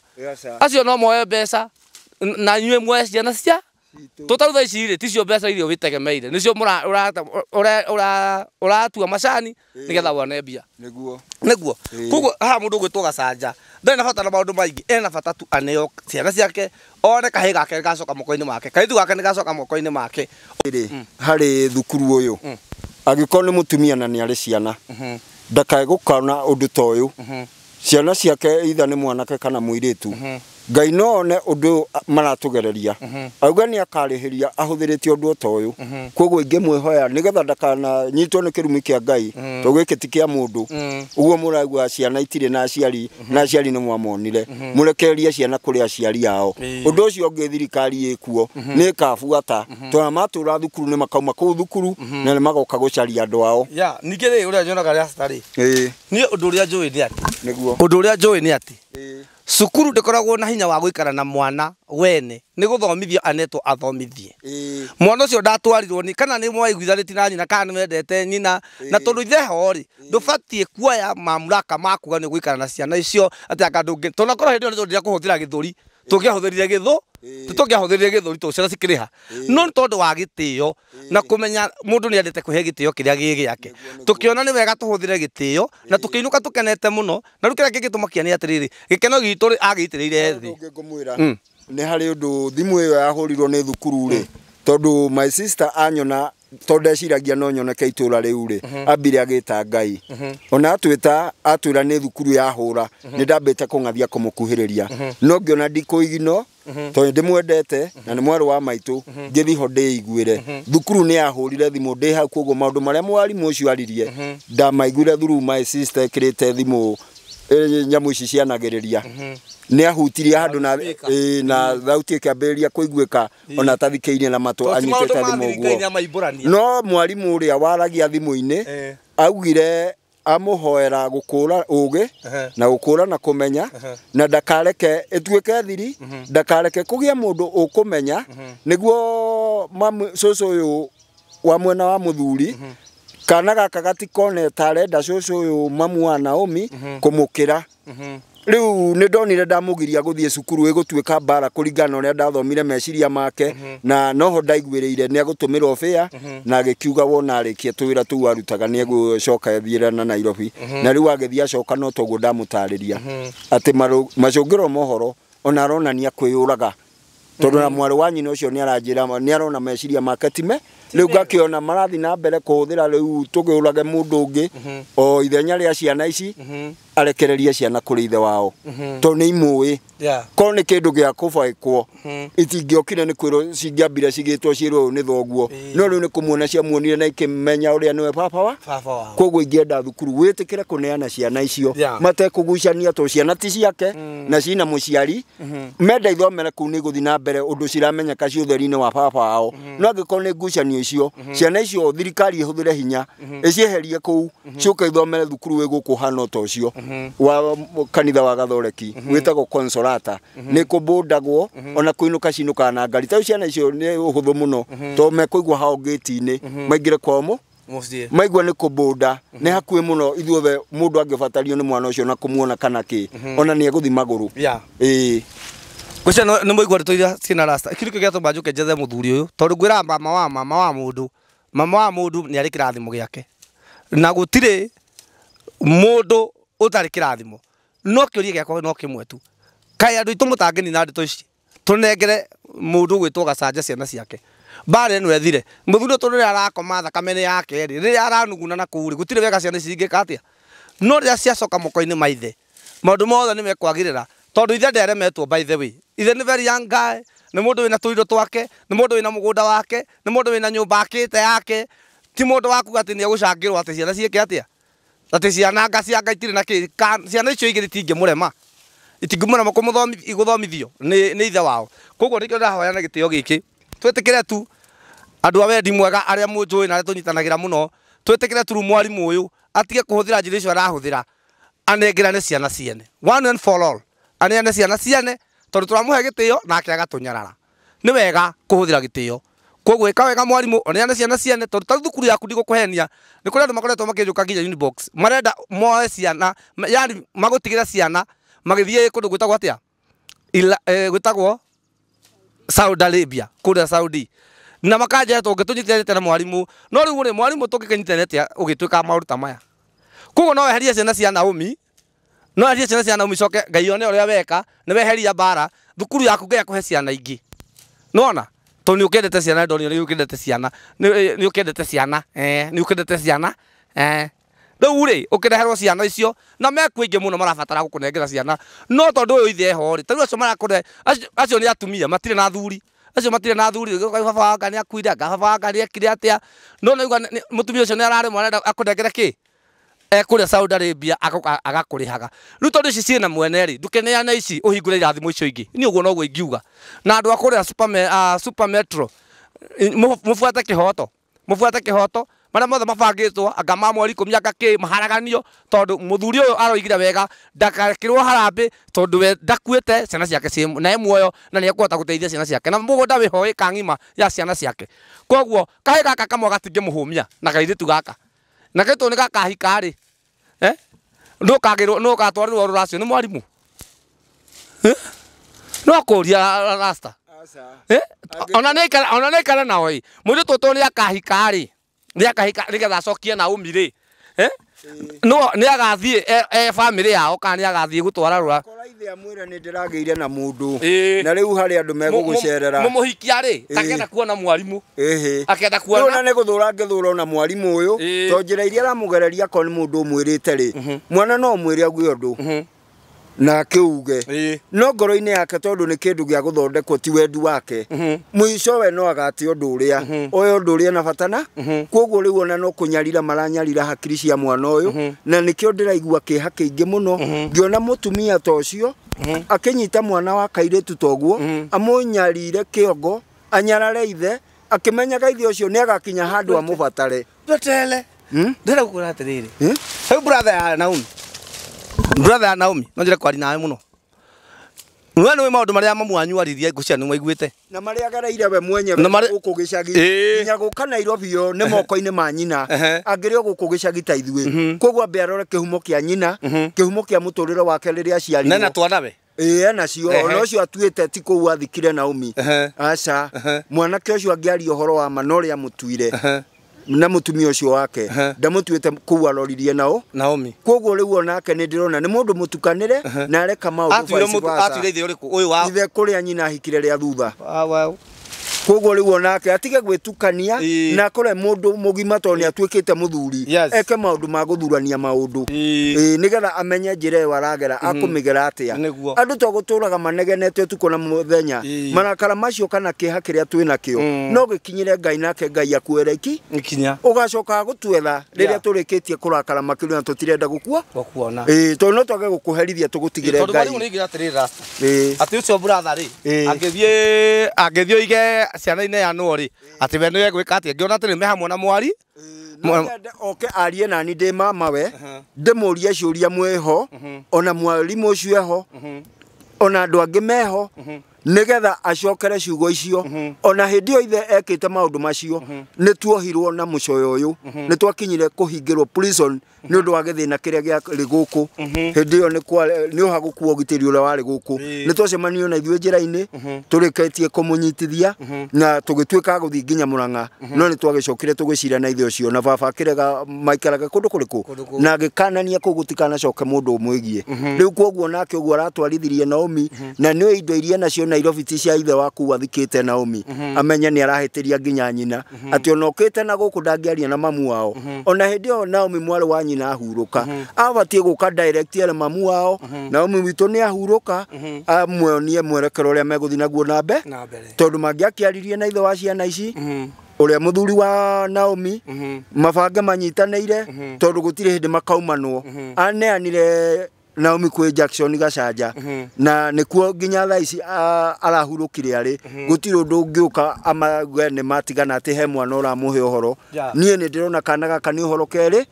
acio no moe mbeca na inyuĩ muoe ciana cia tũtarũ thaa ici rĩ, ticio mbeca iria wĩtegemeire, nĩcio ũratua macani nĩgetha wone mbia. Nĩguo koguo haha mũndũ ũgwĩtwo Gacanja ndarĩ na bata na maũndũ maingĩ, ena bata tu aneo ciana ciake, one kahĩĩ gake nĩgacoka moko-inĩ make, kairĩtu gake nĩgacoka moko-inĩ make. Harĩ thukuru ũyũ angĩkorwo nĩ mũtumia na nĩ arĩ ciana, ndakae gũkona ũndũ ta ũyũ, ciana ciake either nĩ mwanake kana mũirĩtu, Ngai no one ũndũ maratũgereria auga nĩ akarĩhĩria ahũthĩrĩte ũndũ ta ũyũ. Koguo ingĩmwĩhoya nĩgetha ndakananyitwo nĩ kĩrumi kĩa Ngai, tondũ gĩkĩ ti kĩa mũndũ. Ũguo mũraigua ciana itirĩ na aciari, na aciari nĩ mwamonire, mũrekererie ciana kũrĩ aciari ao. Ũndũ ũcio ũngĩ thirikari ĩkuo nĩ ĩkabuata, tondũ matũra thukuru nĩ makauma kũu thukuru na nĩ magoka gũcaria andũ ao. Ningĩ rĩ, ũrĩa nyonaga Rasta rĩ, niĩ ũndũ ũrĩa njũĩ nĩ atĩ, nĩguo ũndũ ũrĩa njũĩ nĩ atĩ cukuru ndĩkoragwo na hinya wa gũikara na mwana wene, nĩ gũthomithio anetwo athomithie. Mwana ũcio ndatwarirwo nĩ kana nĩ mwaiguithanĩtie na nyina kana nĩ wendete nyina, na tondũ ithe ho rĩ, ndũbatiĩ kuoya mamlaka ma kuga nĩ ũgũikara na ciana icio atĩ anga ndũngĩ, tondũ okorwo hĩndĩ ĩyo nĩ tũndĩra kũhũthĩra gĩthũri, tũngĩahũthĩrire gĩthũ Tũngĩahũthĩrire gĩthũri tondũ ciana cikĩrĩha, no nĩ tondũ wa gĩtĩo na kũmenya mũndũ nĩ endete kũhe gĩtĩo kĩrĩa gĩ gĩake, tũkĩona nĩ wega tũhũthĩre gĩtĩo na tũkĩinũka tũkenete mũno. Na rĩu kĩrĩa kĩngĩtũmakia nĩ atĩrĩrĩ, gĩkeno gitũ rĩ agĩitĩrĩire thĩ. Ngũmwĩra nĩ harĩ ũndũ thimũ ĩyo yahũrirwo nĩ thukuru rĩ, tondũ my sister anyona, tondũ ndeciragia no nyoneke itũra rĩu rĩ, ambire agĩta Ngai. Ona atwĩta atwĩra nĩ thukuru yahũra, nĩ ndambĩte kũng'athia kũmũkuhĩrĩria, no ngĩona ndikũigino tondũ ndĩmwendete na nĩ mwarĩ wa maitũ, ngĩthiĩ ho ndĩiguĩre. Thukuru nĩ yahũrire thimũ ndĩ hau, koguo maũndũ marĩa mwarimũ ũcio aririe ndamaiguire through my sister ĩkĩrĩte thimũ nyamũ ici cianagĩrĩria. Nĩ ahutirie handũ na na thauti ĩkĩambĩrĩria kũiguĩka ona atathikĩirie na matũ, anyitĩte thimũ ũguo. No mwarimũ ũrĩa waragia thimũ-inĩ augire amũhoera gũkũra ũgĩ na gũkũra na kũmenya, na ndakareke ĩtuĩke thiri, ndakareke kũgĩe mũndũ ũkũmenya, nĩguo cũcũ ũyũ wa mwena wa mũthuri kana gaka gatikone ta arenda cũcũ ũyũ mamu wa Naomi kũmũkĩra. Rĩu nĩ ndonire ndamũgiria gũthiĩ cukuru ĩgũtuĩka mbara kũringana na ũrĩa ndathomire meciria make, na noho ndaiguĩrĩire nĩ agũtũmĩrwo bĩa, na agĩkiuga wona arĩkia tũwĩra tũu arutaga nĩ egũcoka ethiĩre na Nairobi. Na rĩu agĩthiĩ acoka, no toguo ndamũtarĩria atĩ macũngĩro mohoro ona aronania kwĩyũraga, tondũ na mwarĩ wa nyina ũcio nĩ aranjĩra nĩ arona meciria make time. Rĩu ngakĩona marathiĩ na mbere kũhũthĩra rĩu tũkĩũrage mũndũ ũngĩ o ithenya rĩa ciana ici, arekererie ciana kũrĩ ithe wao tondũ nĩ imũĩ. Korwo nĩ kĩndũ gĩa kũbaĩkwo itingĩokire nĩ kwĩrwo, cingĩambire cigĩtwo ciĩrwo ũyũ nĩ thoguo, no rĩu nĩ kũmuona ciamuonire na ikĩmenya ũrĩa nĩwe baba wa. Koguo ingĩenda thukuru wĩtĩkĩre kũneana ciana icio matekũgucania, tondũ ciana ti ciake na cina mũciari, menda ithomere kũu nĩ gũthiĩ na mbere ũndũ ciramenyeka ci ũtheri-inĩ wa baba wao. No angĩkorwo nĩ ngucanio icio, ciana icio thirikari ĩhũthĩre hinya ĩcieherie kũu, ciũke ithomere thukuru wĩ gũkũ hana ta ũcio wa kanitha wa Gathoreki wĩtagwo Consolata, nĩ kũbũndagwo ona kũinũka cinũkaga na ngari. Ta ciana icio nĩ ũhũthũ mũno tondũ mekũigua hao ngĩti-inĩ maingĩre kwao maigua nĩ kũbũnda, nĩ hakuhĩ mũno ithuothe mũndũ angĩbatario nĩ mwana ũcio na kũmuona kana kĩ, ona nĩ egũthiĩ magũrũ. Ĩĩ Gũcia nĩ mũigua ndeto iria ciĩna rasta. Kĩndũ kĩu gĩatũma njũke njethe mũthuri ũyũ, tondũ ngwĩraga mama wa mũndũ, mama wa mũndũ nĩ arĩ kĩrathimo gĩake, na gũtirĩ mũndũ ũtarĩ kĩrathimo. No kĩũria gĩakwa no kĩmwe tu, kaĩ andũ aitũ mũtangĩnina ndeto ici, tũnengere mũndũ ũgwĩtwo Gacanja ciana ciake? Mbara ĩno ĩthire. Mũthuri ũyũ tondũ rĩrĩa arakoma thakame nĩ yake rĩ, rĩrĩa aranuguna na kũu rĩ, gũtirĩ wega ciana ici ingĩka atĩa. No rĩrĩa ciacoka moko-inĩ ma ithe, maũndũ mothe nĩ mekwagĩrĩra, tondũ ithe nderemetwo. By the way, ithe nĩ very young guy, nĩ mũndũ wĩna tũindo twake, nĩ mũndũ wĩna mũgũnda wake, nĩ mũndũ wĩna nyũmba akĩte yake, ti mũndũ wa kuga atĩ nĩ egũcangĩrwo atĩ ciana ciĩke atĩa, atĩ ciana anga cianga itirĩ na kĩ. Ciana icio igĩrĩ itingĩmũrema, itingĩmũrema gũthomithio nĩ ithe wao. Koguo nĩkĩo ndĩrahoya na gĩtĩo gĩkĩ twĩtĩkĩre tu andũ a wendi mwega arĩa mũnjũĩ na arĩa tũnyitanagĩra mũno, twĩtĩkĩre tu mwarimũ ũyũ atige kũhũthĩra njĩra icio arahũthĩra, anengerane ciana ciene one and for all, aneane ciana ciene, tondũ tũramũhe gĩtĩo nake agatũnyarara. Nĩ wega kũhũthĩra gĩtĩo, koguo ĩka wega mwarimũ, oneane ciana ciene, tondũ ta thukuru yaku ndigũkũhenia, nĩ kũrĩ andũ makoretwo makĩnjũka nginya inbox, marenda moe ciana, yani magũtigĩra ciana magĩthiĩ kũndũ gwĩtagwo atĩa, gwĩtagwo Saudi Arabia, kũrĩa Saudi, na makanjĩra tũngĩtũnyitĩrĩte na mwarimũ. No rĩu rĩ, mwarimũ tũngĩkĩnyitĩrĩra atĩa ũgĩtuĩka maũndũ ta maya? Koguo no weherie ciana cia Naomi, no weherie ciana cia Naomi, coke Ngai one ũrĩa weka, nĩ weheria mbara thukuru yaku, Ngai akũhe ciana ingĩ. Nĩwona tondũ nĩ ũkĩendete ciana, ndonire nĩ ũkĩendete ciana, nĩ ũkĩendete ciana, nĩ ũkĩendete ciana, Rĩu rĩ ũkĩreherwo ciana icio na mekuo aingĩ mũno marabatara gũkũnengera ciana, no tondũ ũyũ ithe eho rĩ, ta rĩu acio marakũre, acio nĩ atumia matirĩ na athuri, acio matirĩ na athuri, baba wanga nĩ akuire, anga baba wanga nĩ ekire atĩa, no nĩ mũtumia ũcio nĩ araremwo, arenda akũnengere kĩ ekũrĩa Saudi Arabia agakũrĩhaga. Rĩu tondũ ici ciĩna mwene rĩ, ndũkeneane ici ũhingũre irathimo icio ingĩ. Niĩ ũguo noguo ingiuga. Na andũ a kũrĩa Super Metro, mũbuate kĩhoto, mũbuate kĩhoto, marĩa mothe mabangĩtwo anga ma mweri 10 anga kĩ maharaganio, tondũ mũthuri ũyũ aroigire wega ndakekĩrwo harambĩ, tondũ we ndakuĩte, ciana ciake ciĩ na e muoyo na nĩ ekũhota gũteithia ciana ciake, na mũgũnda wĩho ĩka ng'ima ya ciana ciake. Koguo kahĩ gaka kamwe gatingĩmũhũmia na kairĩtu gaka, na kairĩtu nĩ gakahika rĩ, nũ ũgatwarĩrwo rũracio nĩ mwarimũ? No kũria rasta. Ona nĩ ikara nao ĩ mũirĩtu ũyũ nĩ akahika rĩ nĩ akahika nĩgetha acokie Naomi rĩ no nĩ agathiĩ e family yao kana nĩ agathiĩ gũtwara rũra kora ithe amwĩre nĩ ndĩragĩire na mũndũ na rĩu harĩ andũ megũgũcerera mũmũhikia rĩ takenda kuona mwarimũ akenda kuona rĩu na nĩ gũthũra ngĩthũra ona mwarimũ ũyũ to njĩra iria aramũgereria akorwo nĩ mũndũ ũmwĩrĩte rĩ mwana no ũmwĩre auge ũndũ na akĩuge no ngoro-inĩ yake tondũ nĩ kĩndũ gĩa gũthondekwo ti wendi wake mũico we no agate ũndũ ũrĩa oe ũndũ ũrĩa na bata na koguo rĩu ona no kũnyarira maranyarira hakiri cia mwana ũyũ na nĩkĩo ndĩraigua kĩeha kĩingĩ mũno ngĩona mũtumia ta ũcio akĩnyita mwana wa kairĩtu toguo amũnyarire kĩongo anyarare ithe akĩmenyaga ithe ũcio nĩ agakinya handũ amũbatare tweterere ndĩrenda gũkwĩra atĩrĩrĩ rĩu brother ya Naomi brother ya Naomi no njire kwaria nawe muno we nĩ maũndũ marĩa mamu wanyu aririe ngũcia nĩ mwaiguĩte na marĩa agereire we mwenyewe gũkũ gĩcagi nginya gũka Nairobi yo nĩ moko-inĩ ma nyina angĩrĩ o gũkũ gĩcagi ta ithuĩ koguo ambe arore kĩhumo kĩa nyina kĩhumo kĩa mũtũrĩre wake rĩrĩa aciarirwo na twana we ena cio ona ũcio atuĩte ti kũu athikire Naomi aca mwanake ũcio angĩaria ũhoro wa ma na ũrĩa amũtuire na mutumia ũcio wake ndamutuĩte kũu aroririe nao Naomi koguo rĩu onake nĩ ndĩrona nĩ mũndũ mũtukanĩre na areka maũndũ atuire ithe ũrĩkũ ũyũ wa ithe kũrĩa nyina ahikire rĩa thutha koguo rĩu onake atige gwĩtukania na akore mũndũ mũgima tondũ nĩ atuĩkĩte mũthuri eke maũndũ ma gũthurania maũndũ nĩgetha amenye njĩra ĩyo aragera akũmĩgera atĩa andũ to gũtũraga manegenete ũtukũ na mũthenya marakara macio kana kĩeha kĩrĩa twĩ nakĩo no gĩkinyĩre Ngai nake Ngai akuere iki ikinya ũgacoka gũtuetha rĩrĩa tũrĩkĩtie kũrakara makĩria na tũtirenda gũkua gũkuona tondũ no twage gũkũherithia tũgũtigĩre Ngai tondũ mwarimu nĩ ingĩra atĩrĩrĩ Rasta atĩ ũcio brother rĩ angĩthiĩ oige ciana-inĩ ya nũũ rĩ atĩ we nĩwe gwĩka atĩa ngĩona atĩ nĩ me hamwe na mwari oke arie nani ndĩ mama we ndĩmũrie ciũria mwĩho ona mwarimũ ũcio eho ona andũ angĩ meho nĩgetha acokere ciugo icio ona hĩndĩ ĩyo ithe ekĩte maũndũ macio nĩ tuohirwo na mũcoyo ũyũ nĩ twakinyire kũhingĩrwo prison nĩ ũndũ wa gĩthĩna kĩrĩa gĩarĩ gũkũ hĩndĩ ĩyo nĩ ũha gũkua ũgitĩri ũrĩa warĩ gũkũ nĩ twacemanirio na ithuĩ njĩra-inĩ tũrĩkĩtie kũmũnyitithia na tũgĩtuĩka gũthiĩ nginya Mũrang'a no nĩ twagĩcokire tũgĩcira na ithe ũcio na baba akĩrega maikaraga kũndũ kũrĩkũ na agĩkanania kũu gũtikanacoke mũndũ ũmwĩgiĩ rĩu kwoguo nake ũguo aratwarithirie Naomi na nĩ indo iria nacio Nairobi ti cia ithe waku athikĩte Naomi amenye nĩ arahĩtĩria nginya nyina atĩ ona ũkĩte na gũkũ ndangĩaria na mamu wao ona hĩndĩ ĩyo Naomi mwarĩ wa nyina ahurũka abatiĩ gũka direct ere mamu wao Naomi witũ nĩ ahurũka amwonie mwerekero ũrĩa megũthiĩ naguo na mbere tondũ mangĩakĩaririe na ithe wa ciana ici ũrĩa mũthuri wa Naomi mabange manyitanĩire tondũ gũtirĩ hĩndĩ makaumanwo aneanire Naomi kwĩ Jackson Gacanja na nĩkuo nginya thaa ici arahurũkire arĩ gũtirĩ ũndũ ũngĩũka amauge nĩ matigana atĩ he mwana ũramũhe ũhoro niĩ nĩ ndĩrona kana gaka nĩ ũhoro kerĩ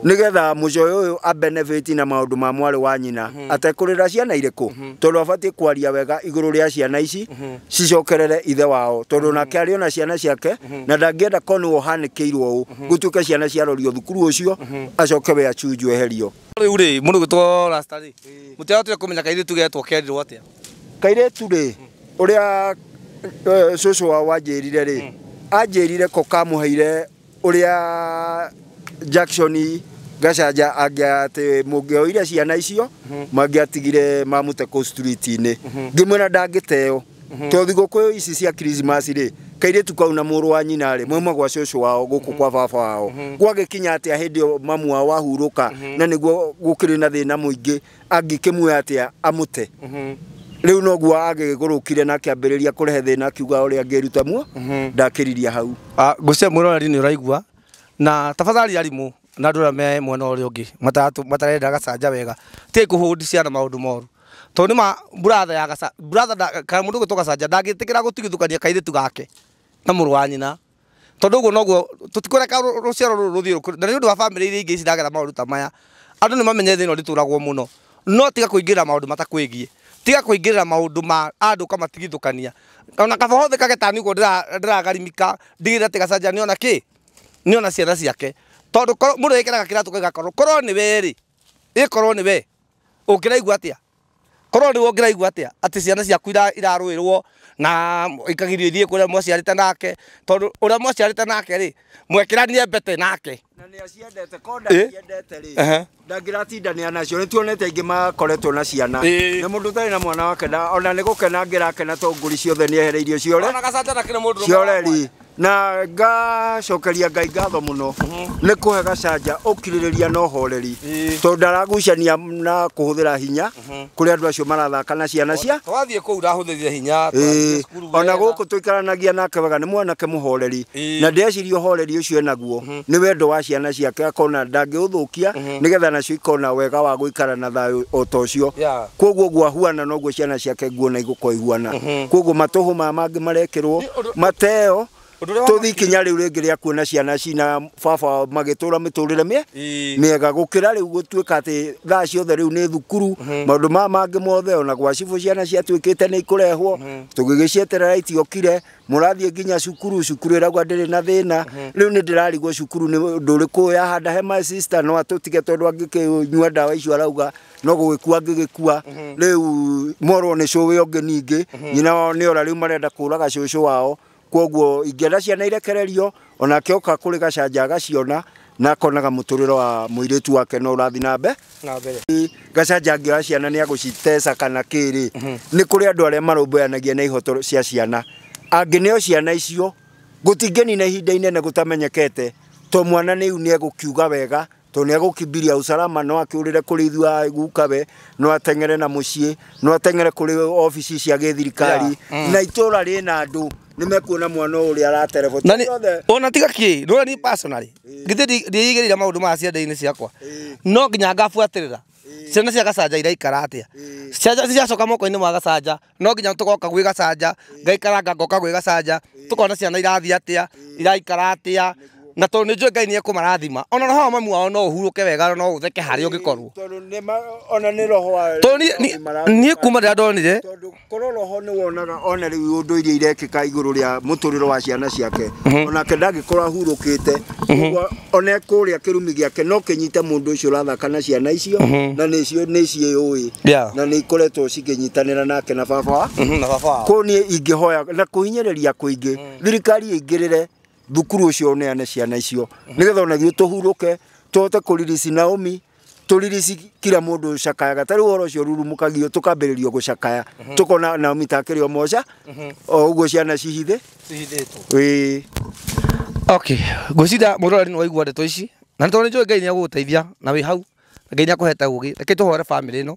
nĩgetha mũcoyo ũyũ abenefit na maũndũ ma mwarĩ wa nyina atekũrĩra ciana irĩkũ tondũ abatiĩ kwaria wega igũrũ rĩa ciana ici cicokerere ithe wao tondũ nake arĩ ona ciana ciake na ndangĩenda korwo nĩwe ũhanĩkĩirwo ũũ gũtuĩke ciana ciarorio thukuru ũcio acoke we acunjwo eherio rĩu rĩ mũndũ gwĩtwo Rasta rĩ mũtiahotire kũmenya kairĩtu getwo kerirwo atĩa kairĩtu rĩ ũrĩa cũcũ wao wanjĩrire rĩ anjĩrire ko kamũheire ũrĩa Jackson Gacanja angĩatĩ mũngĩoire ciana icio mangĩatigire mamũte kũu street-inĩ ngĩmwĩra ndangĩteo tondũ thigũkũ ici cia Christmas rĩ kairĩtu kau na mũrũ wa nyina rĩ mauma gwa cũcũ wao gũkũ kwa baba wao gwagĩkinya atĩa hĩndĩ ĩyo mamu wao wahurũka na nĩguo gũkĩrĩ na thĩna mũingĩ angĩkĩmuoya atĩa amũte rĩu noguo agĩgũrũkire na akĩambĩrĩria kũrehe thĩna akiuga ũrĩa angĩruta muo ndakĩriria hau ngũcia mwĩroreri nĩ ũraigua na tafadhali arimũ na andũ arĩa me mwena ũrĩa ũngĩ matarenda Gacanja wega tigai kũhũndi ciana maũndũ moru tondũ nĩ ma brother ya Gacanja brother kana mũndũ ũgwĩtwo Gacanja ndangĩtĩkĩra gũtigithũkania kairĩtu gake na mũrũ wa nyina tondũ ũguo noguo tũtikũreka rũciaro rũrũ rũthiĩ rũkũre na nĩ ũndũ wa bamĩrĩ iria ingĩ ciragera maũndũ ta maya andũ nĩ mamenye thĩna ũrĩtũragwo mũno no tiga kũingĩrĩra maũndũ matakwĩgiĩ tiga kũingĩrĩra maũndũ ma andũ kamatigithũkania ona kaba hothe kagetani ũguo ndĩragarimika ndigĩrĩre atĩ Gacanja nĩona kĩ nĩona ciana ciake tondũ mũndũ ekĩraga kĩratũ kaigakorwo korwo nĩ we rĩ ĩkorwo nĩ we ũngĩraigua atĩa Korwo nĩ ũngĩraigua atĩa atĩ ciana ciaku irarũĩrwo na ikagirio ithiĩ kũrĩa mwaciarĩte nake, tondũ ũrĩa mwaciarĩte nake rĩ mwekĩranie mbete nake. Na nĩ aciendete, ko ndaciendete rĩ ndangĩratindania nacio. Nĩ tuonete aingĩ makoretwo na ciana na mũndũ ũtarĩ na mwana wake ona nĩ gũkena angĩrakena tondũ ngũri ciothe nĩ ehereirio ciore. Ona Gacanja ndakĩrĩ mũndũ cioreri. Na ngacokeria Ngai ngatho mũno nĩ kũhe Gacanja ũkirĩrĩria na ũhoreri, tondũ ndaragucania na kũhũthĩra hinya kũrĩ andũ acio marathaka na ciana cia. Twathiĩ kũu ndahũthĩrire hinya. Ona gũkũ tũikaranagia nake wega, nĩ mwanake mũhoreri, na ndĩreciria ũhoreri ũcio enaguo nĩ wendo wa ciana ciake, akona ndangĩũthũkia nĩgetha nacio ikona wega wa gũikara na thayũ o ta ũcio. Koguo ũguo ahuana noguo ciana ciake nguona igũkorwo ihuana. Koguo matũhũ maya mangĩ marekĩrwo mateo tuthi kinya riu ringi ria kuona ciana cina baba magitura miturire miega gukira riu gutuika ati thaa ciothe riu ni thukuru maundu ma mangi mothe ona gwa cibu ciana ciatuikite ni ikurehwo tugigicieterera itiokire murathie nginya cukuru cukuru irauga ndiri na thina riu ni ndirarigwo cukuru ni undu uriku yahanda he my sister no atutige tondu angikinyua ndawa icio arauga no gugikua angigikua riu morwo ni cuwe ungi ningi nyina wao ni ora riu marenda kuraga cucu wao. Koguo ingĩenda ciana irekererio onake oka kũrĩ Gacanja agaciona na akonaga mũtũrĩre wa mũirĩtu wake no ũrathiĩ na mbere. Gacanja angĩoya ciana nĩ agũciteca kana kĩrĩ nĩ kũrĩ andũ arĩa marũmbũyanagia na ihoto cia ciana angĩ nĩo ciana icio gũtingĩnina ihinda inene gũtamenyekete to mwana nĩu nĩ egũkiuga wega to nĩ egũkimbiria usalama no akĩũrĩre kũrĩ ithuĩ gukawe no ateng'ere na mũciĩ no ateng'ere kũrĩ obici cia gĩthirikari na itũra rĩna andũ nimekuona mwana ũrĩa araterebota ona tiga kĩ ndũra ni personally githĩ ndiigĩrĩire maũndũ ma cianda-inĩ ciakwa no nginya ngabuatĩrĩra ciana cia Gacanja iraikara atĩa ciacoka moko-inĩ ma Gacanja no nginya tũgoka gwĩ Gacanja ngaikaranga ngoka gwĩ Gacanja tũkona ciana irathiĩ atĩa iraikara atĩa na tondũ nĩ njũĩ Ngai nĩ ekũmarathima ona roho wa mamu wao no ũhurũke wega no ũtheke harĩa ũngĩkorwo tondũ ona nĩ roho wa tondũ niĩ kuma rĩrĩa ndonire tondũ korwo roho nĩ wonaga ona rĩu ũndũ iria irekĩka igũrũ rĩa mũtũrĩre wa ciana ciake onake ndangĩkorwo ahurũkĩte ona kũrĩa kĩrumi gĩake no kĩnyite mũndũ ũcio ũrathaka na ciana icio na nĩcio nĩ ciĩũĩ na nĩ ikoretwo cikĩnyitanĩra nake na baba kũu niĩ ingĩhoya na kũhinyĩrĩria kũingĩ thirikari ĩingĩrĩre thukuru ucio uneane ciana icio nigetha ona ithuĩ tũhurũke tũhote kũririsi Naomi tũririsi kila mũndũ ũcakayaga ta rĩu ũhoro ũcio ũrurumũkagio tũkambĩrĩrio gũcakaya tũkona Naomi takĩrĩ o moca o ũguo ciana cihithĩtwo. Okay, ngwĩciria mũroreri nĩ waigua ndeto ici na nĩ tondũ nĩ njũĩ Ngai nĩ egũgũteithia na wĩ hau Ngai nĩ akũhete ũgĩ reke tũhore famĩlĩ ĩno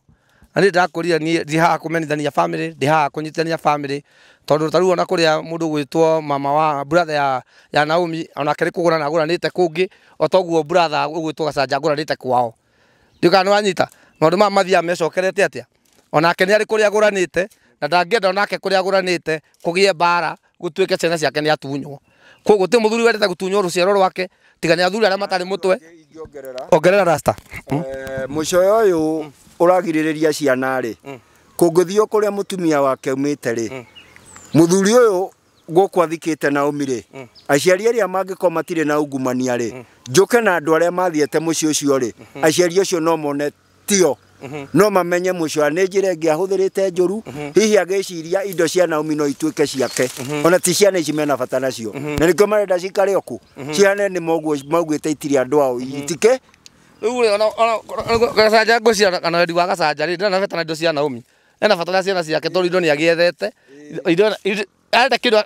na niĩ ndĩrakũrire niĩ ndi haha kũmenithania famĩlĩ ndi haha kũnyitithania famĩlĩ tondũ ta rĩu ona kũrĩa mũndũ ũgwĩtwo mama wa brother ya Naomi onake nĩ kũgũrana agũranĩte kũngĩ o toguo brother ũgwĩtwo Gacanja agũranĩte kwao ndiũ kana nĩ wanyita maũndũ maya mathiaga mecokerete atĩa onake nĩ arĩ kũrĩa agũranĩte na ndangĩenda onake kũrĩa agũranĩte kũgĩe mbara gũtuĩke ciana ciake nĩ atunywo koguo gũtirĩ mũthuri wendete gũtunywo rũciaro rwake tiga nĩ athuri arĩa matarĩ mũtwe. Ongerera rasta mũcoyo ũyũ ũragirĩrĩria ciana rĩ kũngĩthiĩ kũrĩa mũtumia wake umĩte rĩ mũthuri ũyũ gũkũ athikĩte Naomi rĩ aciari arĩa mangĩkorwo matirĩ na ungumania rĩ njũke na andũ arĩa mathiĩte mũciĩ ũcio rĩ aciari acio no mone tio no mamenye mũcio nĩ njĩra ĩngĩ ahũthĩrĩte njũru hihi agĩciria indo cia Naomi no ituĩke ciake ona ti ciana ici mena bata nacio na nĩkĩo marenda cikare oku ciana nĩ maugĩte itirĩ andũ ao itike rĩu rĩ ona Gacanja ngwĩciria kana wendi wa Gacanja rĩ ndarĩ na bata na indo cia Naomi ena bata na ciana ciake tondũ indo nĩ agĩethete indo arenda kĩndũ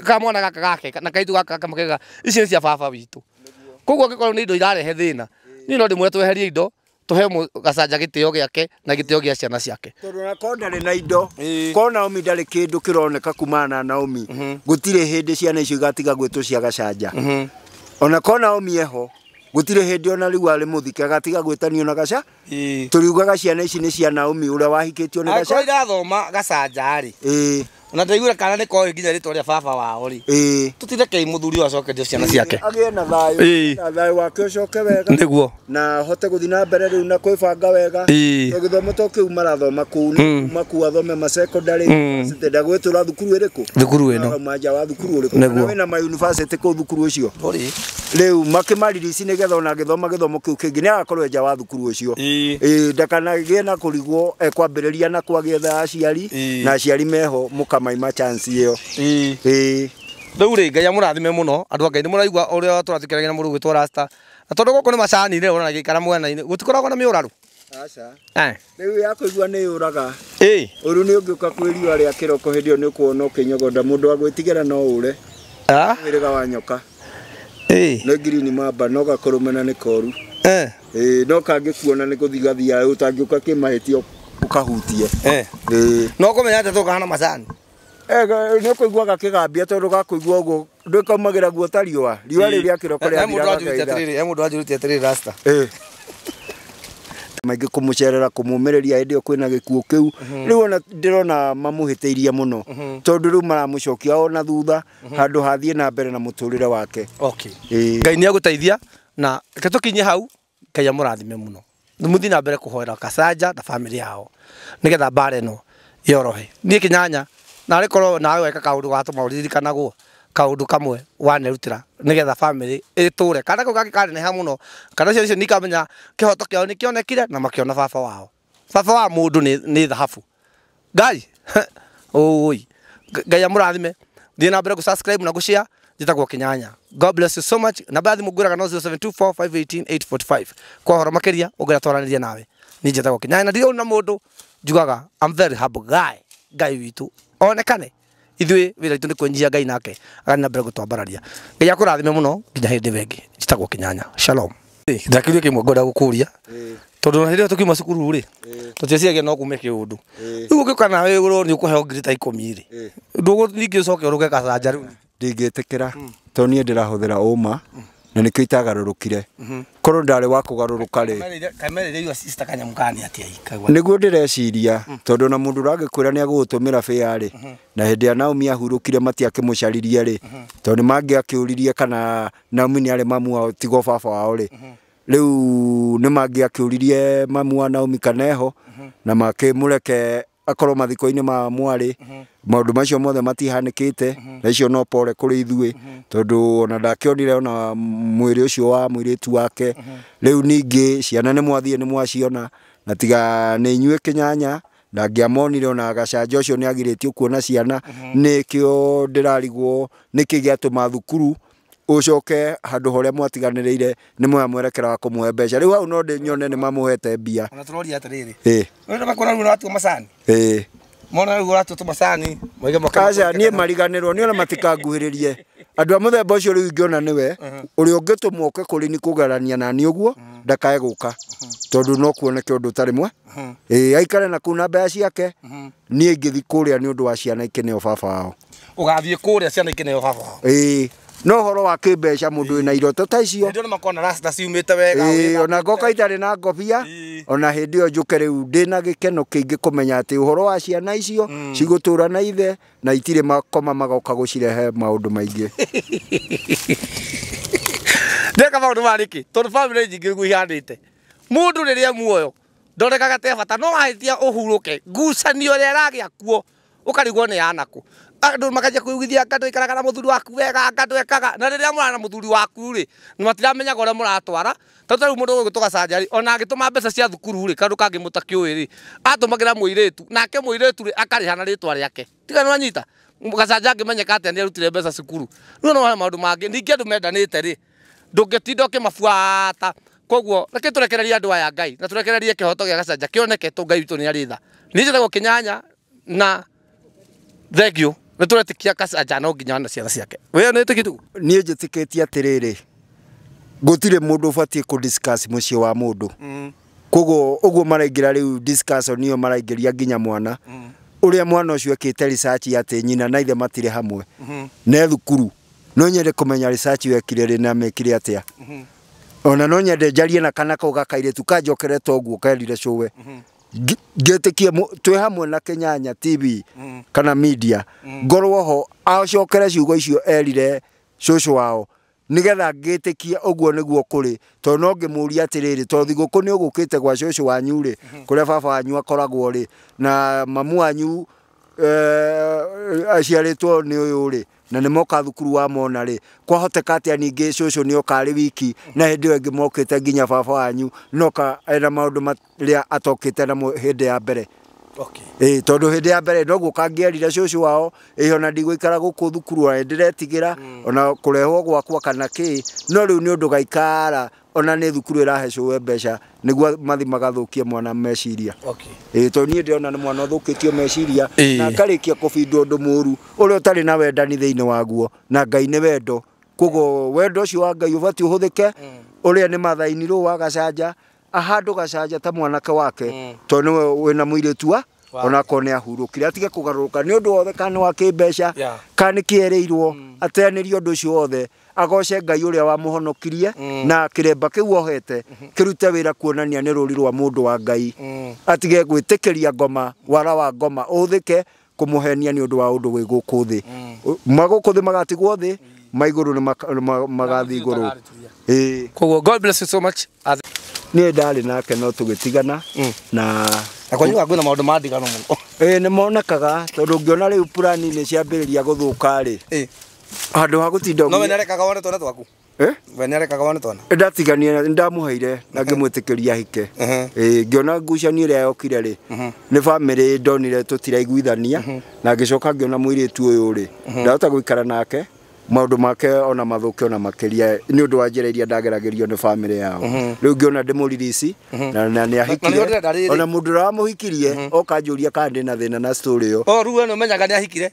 ka mwana gaka gake na kaitu gaka kamakega ici nĩ cia baba witũ koguo angĩkorwo nĩ indo irarehe thĩna niĩ no ndĩmwĩre tweherie indo tuhe Gacanja gĩtĩo gĩake na gĩtĩo gĩa ciana ciake tondũ ona ndarĩ na indo ko Naomi ndarĩ kĩndũ kĩroneka kumana na Naomi gũtirĩ hĩndĩ ciana icio igatiga gwĩtwo cia Gacanja ona ko Naomi eho gũtirĩ hĩndĩ ona rĩu arĩ mũthike agatiga gwĩtanio na Gaca tũriugaga ciana ici nĩ cia Naomi ũrĩa wahikĩtio nĩ Gaca angĩkorwo irathoma Gacanja rĩ Na ndaiguire kana nĩ koĩ nginya rĩtwa rĩa baba wao rĩ. Ĩĩ. Tũtindekei mũthuri ũyũ acokerio ciana ciake. Agĩe na thayũ. Ĩĩ. Na thayũ wake ũcoke wega. Nĩguo. Na ahote gũthiĩ na mbere rĩu na kwĩbanga wega. Ĩĩ. Tondũ gĩthomo to kĩu marathoma kũu nĩ kuma kũu athome ma secondary university ndagwĩtũra thukuru ĩrĩkũ? Thukuru ĩno. Arauma nja wa thukuru ũrĩkũ? Nĩguo. Kana wĩna ma university kũu thukuru ũcio. Rĩ. Rĩu makĩmaririci nĩgetha ona agĩthoma gĩthomo kĩu kĩngĩ nĩ agakorwo nja wa thukuru ũcio. Ĩĩ. Ĩĩ ndakanagĩe na kũrigwo ekwambĩrĩria na kwagĩetha aciari Ĩĩ. na aciari meho mũkamaima chance ĩyo. Ĩĩ. Ĩĩ. Rĩu rĩ Ngai amũrathime mũno andũ a Ngai nĩ mũraigua ũrĩa tũrathikĩrĩria na mũndũ ũgwĩtwo Rasta na tondũ gũkũ nĩ macani-inĩ ũrona gĩikara mwena-inĩ gũtikoragwo na mĩũrarũ. Aca. Eh. Rĩu ya kũigua nĩ yũraga. Ĩĩ. Ũru nĩ ũngĩũka kwĩ riũa rĩa kĩroko hĩndĩ ĩyo nĩ ũkuona ũkĩnyogonda mũndũ wa gwĩtigĩra no ũre. Ah. Mwĩrĩga wa nyoka. Ĩĩ. Nĩ ngirini mamba no gakũrũmena nĩ koru. Eh. Ĩĩ no kangĩkuona nĩ gũthigathia ũtangĩũka kĩmahĩtia ũkahutie. Eh. Ĩĩ. No kũmenya atĩ tũkahana macani. Nĩ ũkũigua gakĩgambia tondũ gakũigua ũguo ndũkaumagĩra guo ta riũa. Riũa rĩu rĩa kĩroko He mũndũ rĩathiraga anjũrĩtie thaa ithatũ. atĩrĩrĩ, he mũndũ anjũrĩtie atĩrĩrĩ Rasta. Ĩĩ. Maingĩ kũmũcerera kũmũmĩrĩria hĩndĩ ĩyo kwĩna gĩkuũ kĩu. Rĩu ona ndĩrona mamũhĩtĩirie mũno tondũ rĩu maramũcokia ona thutha handũ hathiĩ na mbere na mũtũrĩre wake. Okay. Ĩĩ. Ngai nĩ agũteithia na reke tũkinye hau Ngai amũrathime mũno. Mũthiĩ na mbere kũhoera Kasanja na famĩlĩ yao nĩgetha mbara ĩno yorohe. Niĩ Kĩnyanya narĩ korwo nawe weka kaũndũ gatũma ũririkanagwo kaũndũ kamwe wanerutĩra nĩgetha famĩlĩ ĩtũre kana kau kangĩ kaneneha mũno kana ciana icio nĩikamenya kĩhoto kĩao nĩkĩonekire na makĩona baba wao. Baba wa mũndũ nĩ thahabu. Ngai oi Ngai amũrathime. Thiĩ na mbere gũ-subscribe na gũ-share. Njĩtagwo Kĩnyanya. God bless you so much. Namba ya thimũ ngwĩraga no 0724518845. Kwa ũhoro makĩria ũngĩenda twaranĩrie nawe. Niĩ njĩtagwo Kĩnyanya na ndirĩ na mũndũ njugaga I'm very humble guy. Ngai witũ onekane. Ithuĩ wĩra witũ nĩ kwĩnyihia Ngai nake agathiĩ na mbere gũtwambararia. Ngai akũrathime mũno nginya hĩndĩ ĩyo ĩngĩ. Njĩtagwo Kĩnyanya. Shalom. Ndakĩũria kĩmwe ngwenda gũkũria tondũ hĩndĩ ĩyo tũkiuma cukuru rĩ tũtieciragia no kume kĩũndũ. Rĩu ũngĩũka nawe ũrwo nĩ ũkũheo ngiri ta 10 rĩ ndũgũ ningĩ ũcoke ũrũge Kasanja rĩu. Ndingĩtĩkĩra tondũ niĩ ndĩrahũthĩra ũma na nĩkĩo itagarũrũkire. Korwo ndarĩ wa kũgarũrũka rĩ Kamerĩire your sister kanyamũ kani atĩa ikagwa. nĩguo ndĩreciria tondũ na mũndũ ũrangĩkwĩra nĩ agũgũtũmĩra bĩa rĩ na hĩndĩ ĩrĩa Naomi ahurũkire matiakĩmũcaririe rĩ tondũ nĩ mangĩakĩũririe kana Naomi nĩ arĩ mamu wao tigo baba wao rĩ rĩu nĩ mangĩakĩũririe mamu wa Naomi kana eho na makĩmũreke akorwo mathiko-inĩ ma mwarĩ. Maũndũ macio mothe matihanĩkĩte na icio no pore kũrĩ ithuĩ tondũ ona ndakĩonire ona mwĩrĩ ũcio wa mũirĩtu wake. Rĩu ningĩ ciana nĩ mwathiĩ nĩ mwaciona na tiga nĩ inyuĩ Kĩnyanya ndangĩamonire ona Gacanja ũcio nĩ agirĩtio kuona ciana. Nĩkĩo ndĩrarigwo nĩkĩ gĩatũma thukuru ũcoke handũ harĩa mwatiganĩrĩire nĩ moya mwerekera wa kũmũhe mbeca. Rĩu hau no ndĩnyone nĩ mamũhete mbia. Ona tũroria atĩrĩrĩ. Ĩĩ. Rĩu makona rĩu ũratua macani. Ĩĩ. Mona rĩu ũratua tũmacani. Moige moke. Aca niĩ mariganĩrwo niĩ ona matikanguhĩrĩrie. Andũ a mũthemba ũcio rĩu ingĩona nĩwe ũrĩa ũngĩtũmwo ũke kũrĩ ni kũgerania nani ũguo ndakae gũka tondũ no kuoneke ũndũ ũtarĩ mwe. Ĩĩ aikare na kũu na mbeca ciake. Niĩ ingĩthiĩ kũrĩa nĩ ũndũ wa ciana ikĩneo baba wao. Ũgathiĩ kũrĩa ciana ikĩneo baba wao. Ĩĩ. No ũhoro wa kĩmbeca mũndũ wĩna iroto ta icio. Hĩndĩ ĩyo nĩmakona rasta ciumĩte wega. Ĩĩ ona ngoka itarĩ na ngobia ona hĩndĩ ĩyo njũke rĩu ndĩna gĩkeno kĩingĩ kũmenya atĩ ũhoro wa ciana icio cigũtũra na ithe na itirĩ makoma magoka gũcirehe maũndũ maingĩ. Ndeka maũndũ ma nĩkĩ tondũ bamĩrĩ nyingĩ nĩguo ihanĩte. Mũndũ rĩrĩa muoyo ndonekaga te bata no wahĩtia ũhurũke ngucanio ĩrĩa ĩragĩa kuo ũkarigwo nĩ yanakũ. Andũ makanjia kwĩiguithia anga ndũikaraga na mũthuri waku wega anga ndwekaga na rĩrĩa mũrara na mũthuri waku rĩ matiramenya ũrĩa mũratwara tondũ rĩu mũndũ ũgũgĩtwo Gacanja rĩ ona agĩtũma mbeca cia thukuru rĩ kaũndũ kangĩ mũtakĩũĩ rĩ atũmagĩra mũirĩtu nake mũirĩtu rĩ akarĩha na rĩtwa rĩake tiga nĩwanyita Gacanja angĩmenyeka atĩa nĩarutire mbeca cukuru. Rĩu no he maũndũ mangĩ ningĩ andũ mendanĩte rĩ ndũngĩtinda ũkĩmabuata. Koguo reke tũrekererie andũ aya Ngai na tũrekererie kĩhoto gĩa Gacanja kĩoneke tondũ Ngai witũ nĩ arĩ tha. Niĩ njĩtagwo Kĩnyanya na thank you. Nĩ tũretĩkia Gacanja no nginya ona ciana ciake. We nĩ wĩtĩkĩtie? Niĩ njĩtĩkĩtie atĩrĩrĩ gũtirĩ mũndũ ũbatiĩ kũ discuss mũciĩ wa mũndũ. Koguo ũguo maraingĩra rĩu discussion ĩyo maraingĩria nginya mwana. Ũrĩa mwana ũcio ekĩte research atĩ nyina na ithe matirĩ hamwe. Ne thukuru. No nyende kũmenya research ĩyo ekire rĩ na mekire atĩa. Ona no nyende njarie na kana kau gakairĩtu kanjokere toguo kerire cũwe. Ngĩtĩkie twĩ hamwe na Kenyanya TV kana media ngorwo ho acokere ciugo icio erire cũcũ wao nigetha ngĩtĩkie ũguo nĩguo kũrĩ tondũ no ngĩmũria atĩrĩrĩ tondũ thigũkũ nĩ ũgũkĩte gwa cũcũ wanyu rĩ kũrĩa baba wanyu akoragwo rĩ na mamu wanyu aciarĩtwo nĩ ũyũ rĩ na nĩ moka thukuru wa mona rĩ kwahoteka atĩa ningĩ cũcũ nĩ oka arĩ wiki na hĩndĩ ĩyo ĩngĩ mokĩte nginya baba wanyu noka ena maũndũ marĩa atokĩte namo hĩndĩ ya mbere. Okay. Tondũ hĩndĩ ya mbere noguo kangĩerire cũcũ wao ĩ ona ndigũikara gũkũ thukuru ona nĩndĩretigĩra ona kũrehwo gwakwa kana kĩ no rĩu nĩ ũndũ gaikara ona nĩ thukuru ĩrahe cũwe mbeca nĩguo mathi magathũkie mwana meciria. Okay. Tondũ niĩ ndĩrona nĩ mwana ũthũkĩtio meciria na akarĩkia kũbindwo ũndũ mũru ũrĩa ũtarĩ na wendani thĩinĩ waguo na Ngai nĩ wendo koguo wendo ũcio wa Ngai ũbatiĩ ũhũthĩke ũrĩa nĩ mathainirwo wa gacanja ahandũ gacanja ta mwanake wake tondũ nĩwe wĩna mũirĩtu wa ona akorwo nĩ ahurũkire atige kũgarũrũka nĩ ũndũ wothe kana nĩ wa kĩmbeca kana nĩ kĩerĩirwo ateanĩrie ũndũ ũcio wothe agoce Ngai ũrĩa wamũhonokirie na kĩremba kĩu ohete kĩrute wĩra kuonania nĩ rũri rwa mũndũ wa Ngai atige gwĩtĩkĩria ngoma wara wa ngoma ũhũthĩke kũmũhenia nĩ ũndũ wa ũndũ wĩ gũkũ thĩ magũkũ thĩ magatigwo thĩ maigũrũ nĩ magathiĩ igũrũ. Koguo God bless you so much. Niĩ ndarĩ nake no tũgĩtigana na kwanyu kwĩna maũndũ ma ndigano mũno. Nĩ monekaga tondũ ũngĩona rĩu purani nĩ ciambĩrĩria gũthũka rĩ handũ ha gũtinda no we nĩarekaga wone twana twaku. We nĩarekaga wone twana. Ndatigania ndamũheire na ngĩmwĩtĩkĩria ahike. Ngĩona ngucanio ĩrĩa yokire rĩ nĩ bamĩrĩ ndonire tũtiraiguithania na ngĩcoka ngĩona mũirĩtu ũyũ rĩ ndahota gũikara nake maũndũ make ona mathũke ona makĩria nĩ ũndũ wa njĩra iria ndageragĩrio nĩ bamĩrĩ yao rĩu ngĩona ndĩmũririsi na nĩ ahikire ona mũndũ ũrĩa wamũhikirie oka njũria kana ndĩna thĩna na story ĩyo. O rĩu we nĩ ũmenyaga nĩ ahikire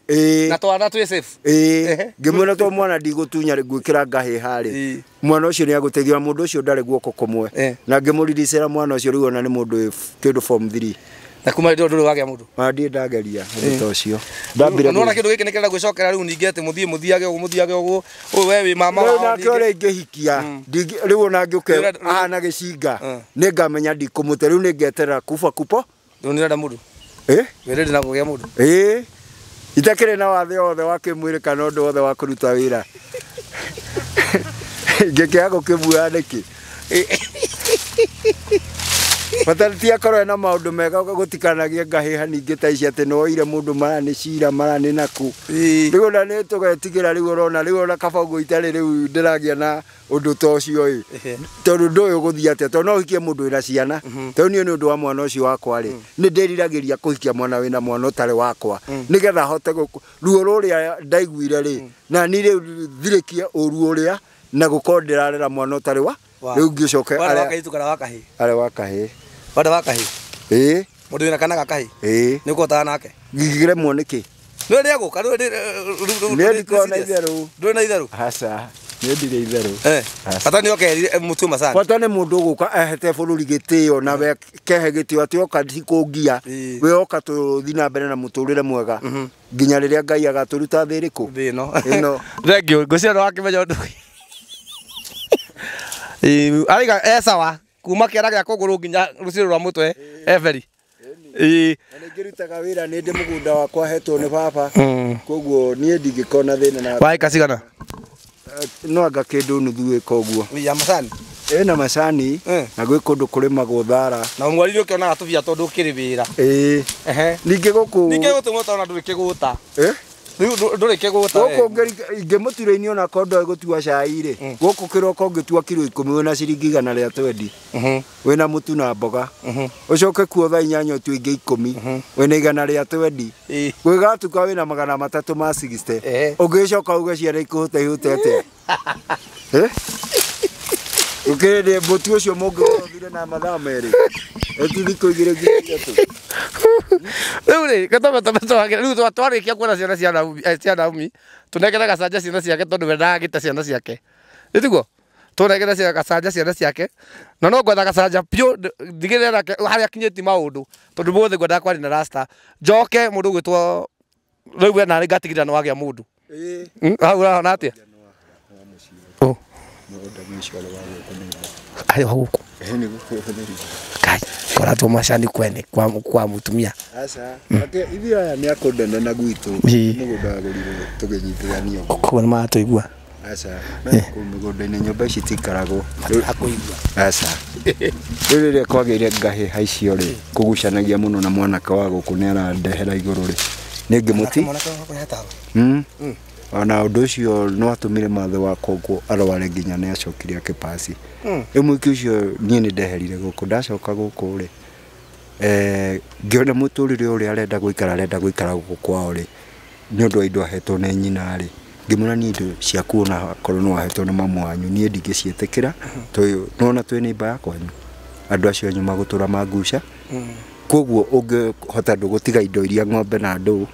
na twana twĩ safe. Ngĩmwĩra to mwana ndigũtunya ngwĩkĩra ngahĩha rĩ mwana ũcio nĩ agũteithio na mũndũ ũcio ndarĩ guoko kũmwe na ngĩmũriricĩra mwana ũcio rĩu ona nĩ mũndũ wĩ kĩndũ form 3 na kuma ndå ndå wagĩa mũndũ ona ndirĩ ndageria ũndũ ta ũcio ndambire nona kĩndũ gĩkĩ nĩkĩrenda gwĩcokera rĩu ningĩ atĩ mũthiĩ mũthiage ũguo mũthiage ũguo ũyũ we wĩ mama wao nake ũrĩa ingĩhikia rĩu ona ngĩũke ahana gĩcinga nĩngamenya ndikũmũte rĩu nĩngeterera kuba kupo rĩu nĩũrenda mũndũ wĩ ready na kũgĩa mũndũ itakĩrĩ na wathe wothe wa kĩmwĩrĩ kana ũndũ wothe wa kũruta wĩra ingĩkĩaga gũkĩmuoya nĩkĩ bata ti akorwo ena maũndũ mega gũtikanagie ngahĩha ningĩ ta ici atĩ nĩwoire mũndũ mara nĩ cira mara nĩ nakũ rĩu ona nĩ tũgetigĩra rĩu ũrona rĩu ona kaba ũguo itarĩ rĩu ndĩragĩa na ũndũ ta ũcio ĩ tondũ ndũĩ ũgũthiĩ atĩa tondũ no ũhikie mũndũ wĩna ciana tondũ niĩ nĩ ũndũ wa mwana ũcio wakwa rĩ nĩ ndĩriragĩria kũhikia mwana wĩna mwana ũtarĩ wakwa nĩgetha hote ruo rũrĩa ndaiguire rĩ na niĩ rĩu thirĩkie ũru ũrĩa na gũkorwo ndĩrarera mwana ũtarĩ wa rĩu ngĩcoke arĩa wa kahĩĩ wanda wa kahĩĩ mũndũ wĩna kana ga kahĩĩ nĩ ũkũhotana nake ngĩremwo nĩkĩ nĩwe nĩegũka nĩwe ndikoragwo na itherũ ndũrĩ na itherũ aca niĩ ndirĩ itherũ bata nĩ oke mũtue macani bata nĩ mũndũ ũgũka ehete bũrũri gĩtĩo na we kehe gĩtĩo atĩ oka tikũngia we oka tũthiĩ na mbere na mũtũrĩre mwega nginya rĩrĩa Ngai agatũruta thĩ ĩrĩkũ thĩ ĩno thengiũ ngwĩciria nĩ wakĩmenya ũndũ araiga e sawa kuma kĩara gĩa kũgũrũ nginya rũciũ rwa mũtwe eberi. Na nĩngĩrutaga wĩra nĩ ndĩ mũgũnda wakwa hetwo nĩ baba koguo niĩ ndingĩkorwo na thĩna na waĩka cigana no anga kĩndũ nuthu ĩka ũguo ya macani ĩna macani na gwĩ kũndũ kũrĩmagwo thara na mwaririe ũkĩonaga tũbia tondũ ũkĩrĩ wĩra ningĩ gũkũ ningĩ gũtũmwo tondũ ndũrĩ kĩgũta rĩu ndũrĩ kĩgũta gũkũ ingĩmũtuĩra-inĩ ona korwo ndoĩ gũtua cai rĩ gũkũ kĩroko ũngĩtua kiro 10 wĩna ciringi 120 wĩna mũtu na mboga ũcoke kuo thaa 8 ũtue ingĩ 10 wĩna 120 gwĩgatuka wĩna 360 ũngĩcoka uge ciana ikũhũta ihũte atĩa ũkĩrĩ mũtu ũcio mũngĩũthire na mathaa 2 eti thikũ 2 nginya 3 rĩu rĩ rĩu twarĩkia kuona ciana cia Naomi tũnengere gacanja ciana ciake tondũ we ndagĩte ciana ciake nĩ tiguo tũnengere gacanja ciana ciake na no ngwetha gacanja biũ ndigĩrĩre nake harĩa akinyĩtie maũndũ tondũ mũthĩ ngwendaga kwaria na rasta njoke mũndũ ũgwĩtwo rĩu we narĩ ngatigĩrĩra nĩ wagĩa mũndũ hau ũrahona atĩa arĩ wa gũkũ Kai koratwo macani kwene kwa mutumia. Aca ithuĩ aya nĩ akũndene na gwitũ mũgũnda wagũrirwo tũkĩnyitithanio koguo nĩ maratũigua. Aca kũu mĩgũnda-inĩ nyũmba ici itikaragwo. Matirakuigua. Aca rĩu rĩrĩa kwagĩire ngahĩha icio rĩ, kũgucanagia mũno na mwanake wa gũkũ nĩ arandehera igũrũ rĩ, nĩ ngĩmũti ona ũndũ ũcio no atũmire mathe wakwa ũguo arware nginya nĩ acokire akĩpasi. Rĩu mũhiki ũcio niĩ nĩ ndeherire gũkũ, ndacoka gũkũ rĩ, ngĩona mũtũrĩre ũrĩa arenda gũikara, arenda gũikara gũkũ kwao rĩ, nĩ ũndũ wa indo ahetwo nĩ nyina rĩ, ngĩmwĩra niĩ indo ciaku ona korwo nĩ wahetwo nĩ mamu wanyu niĩ ndingĩciĩtĩkĩra, tondũ nĩwona twĩ neighbour ya kwanyu, andũ acio anyu magũtũra manguca, koguo ũngĩhota ndũgũtiga indo iria ng'ombe na ndũũ,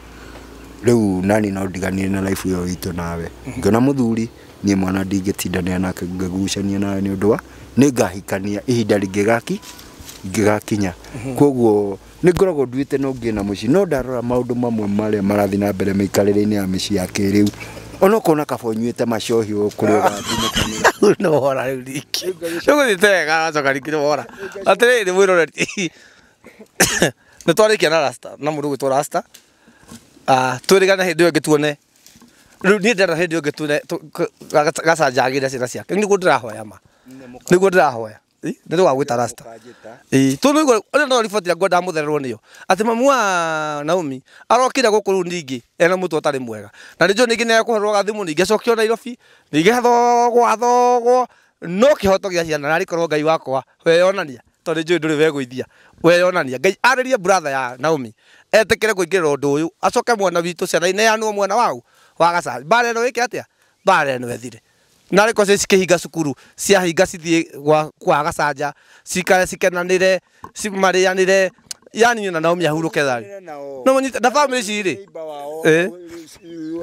rĩu nani no ndiganire na life ĩyo itũ nawe. Ngĩona mũthuri niĩ mwana ndingĩtindanĩra nake ngĩgucania nawe nĩ ũndũ wa nĩ ngahikania ihinda rĩngĩgakinya. Koguo nĩ ngoragwo nduĩte no ngĩe na mũciĩ, no ndarora maũndũ mamwe marĩa marathiĩ na mbere mĩikarĩre-inĩ ya mĩciĩ ya kĩrĩu, ona ũkona kaba ũnyuĩte macohi kũrĩa ũgathiĩ. No hora rĩu rĩngĩ ũgũthiĩte wega wacoka rĩngĩ nĩ wora. Atĩrĩrĩ mwĩroreri, nĩ twarĩkia na Rasta na mũndũ ũgwĩtwo Rasta. Twĩrĩgane hĩndĩ ĩyo ĩngĩ tuone. Rĩu niĩ ndĩrenda hĩndĩ ĩyo ĩngĩ tuone gacanjagĩre ciana ciake. Nĩguo ndĩrahoya ma. Nĩguo ndĩrahoya. Nĩ tũgagwĩta Rasta. Tondũ nĩguo ũrĩa no riboti yakwa ndamũthererwo nĩyo. Atĩ mamu wa Naomi arokire gũkũ rĩu ningĩ ena mũtwe ũtarĩ mwega. Na nĩnjũĩ ningĩ nĩekũhũrĩrwo gathimũ ningĩ acokio Nairobi, ningĩ athogwo athogwo, no kĩhoto gĩa ciana narĩ korwo Ngai wakwa weyonania, tondũ nĩnjũĩ ndũrĩ wegũithia. Weyonania. Ngai arĩrie brother ya Naomi etĩkĩre kũingĩrĩra ũndũ ũyũ, acoke mwena witũ ciana ineanwo mwena wau wa Gacanja. Mbara ĩno ĩke atĩa? Mbara ĩno ĩthire. Narĩ korwo cikĩhinga cukuru, ciahinga cithiĩ kwa Gacanja, cikare cikenanĩre, cimarĩanĩre, yani na Naomi ahurũke thayũ. No mũnyite na family ici rĩ.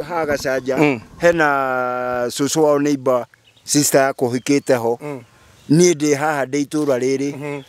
Ha Gacanja hena cũcũ wao neighbor sister yakwa ũhikĩte ho, niĩ ndĩ haha ndĩ itũra rĩrĩ.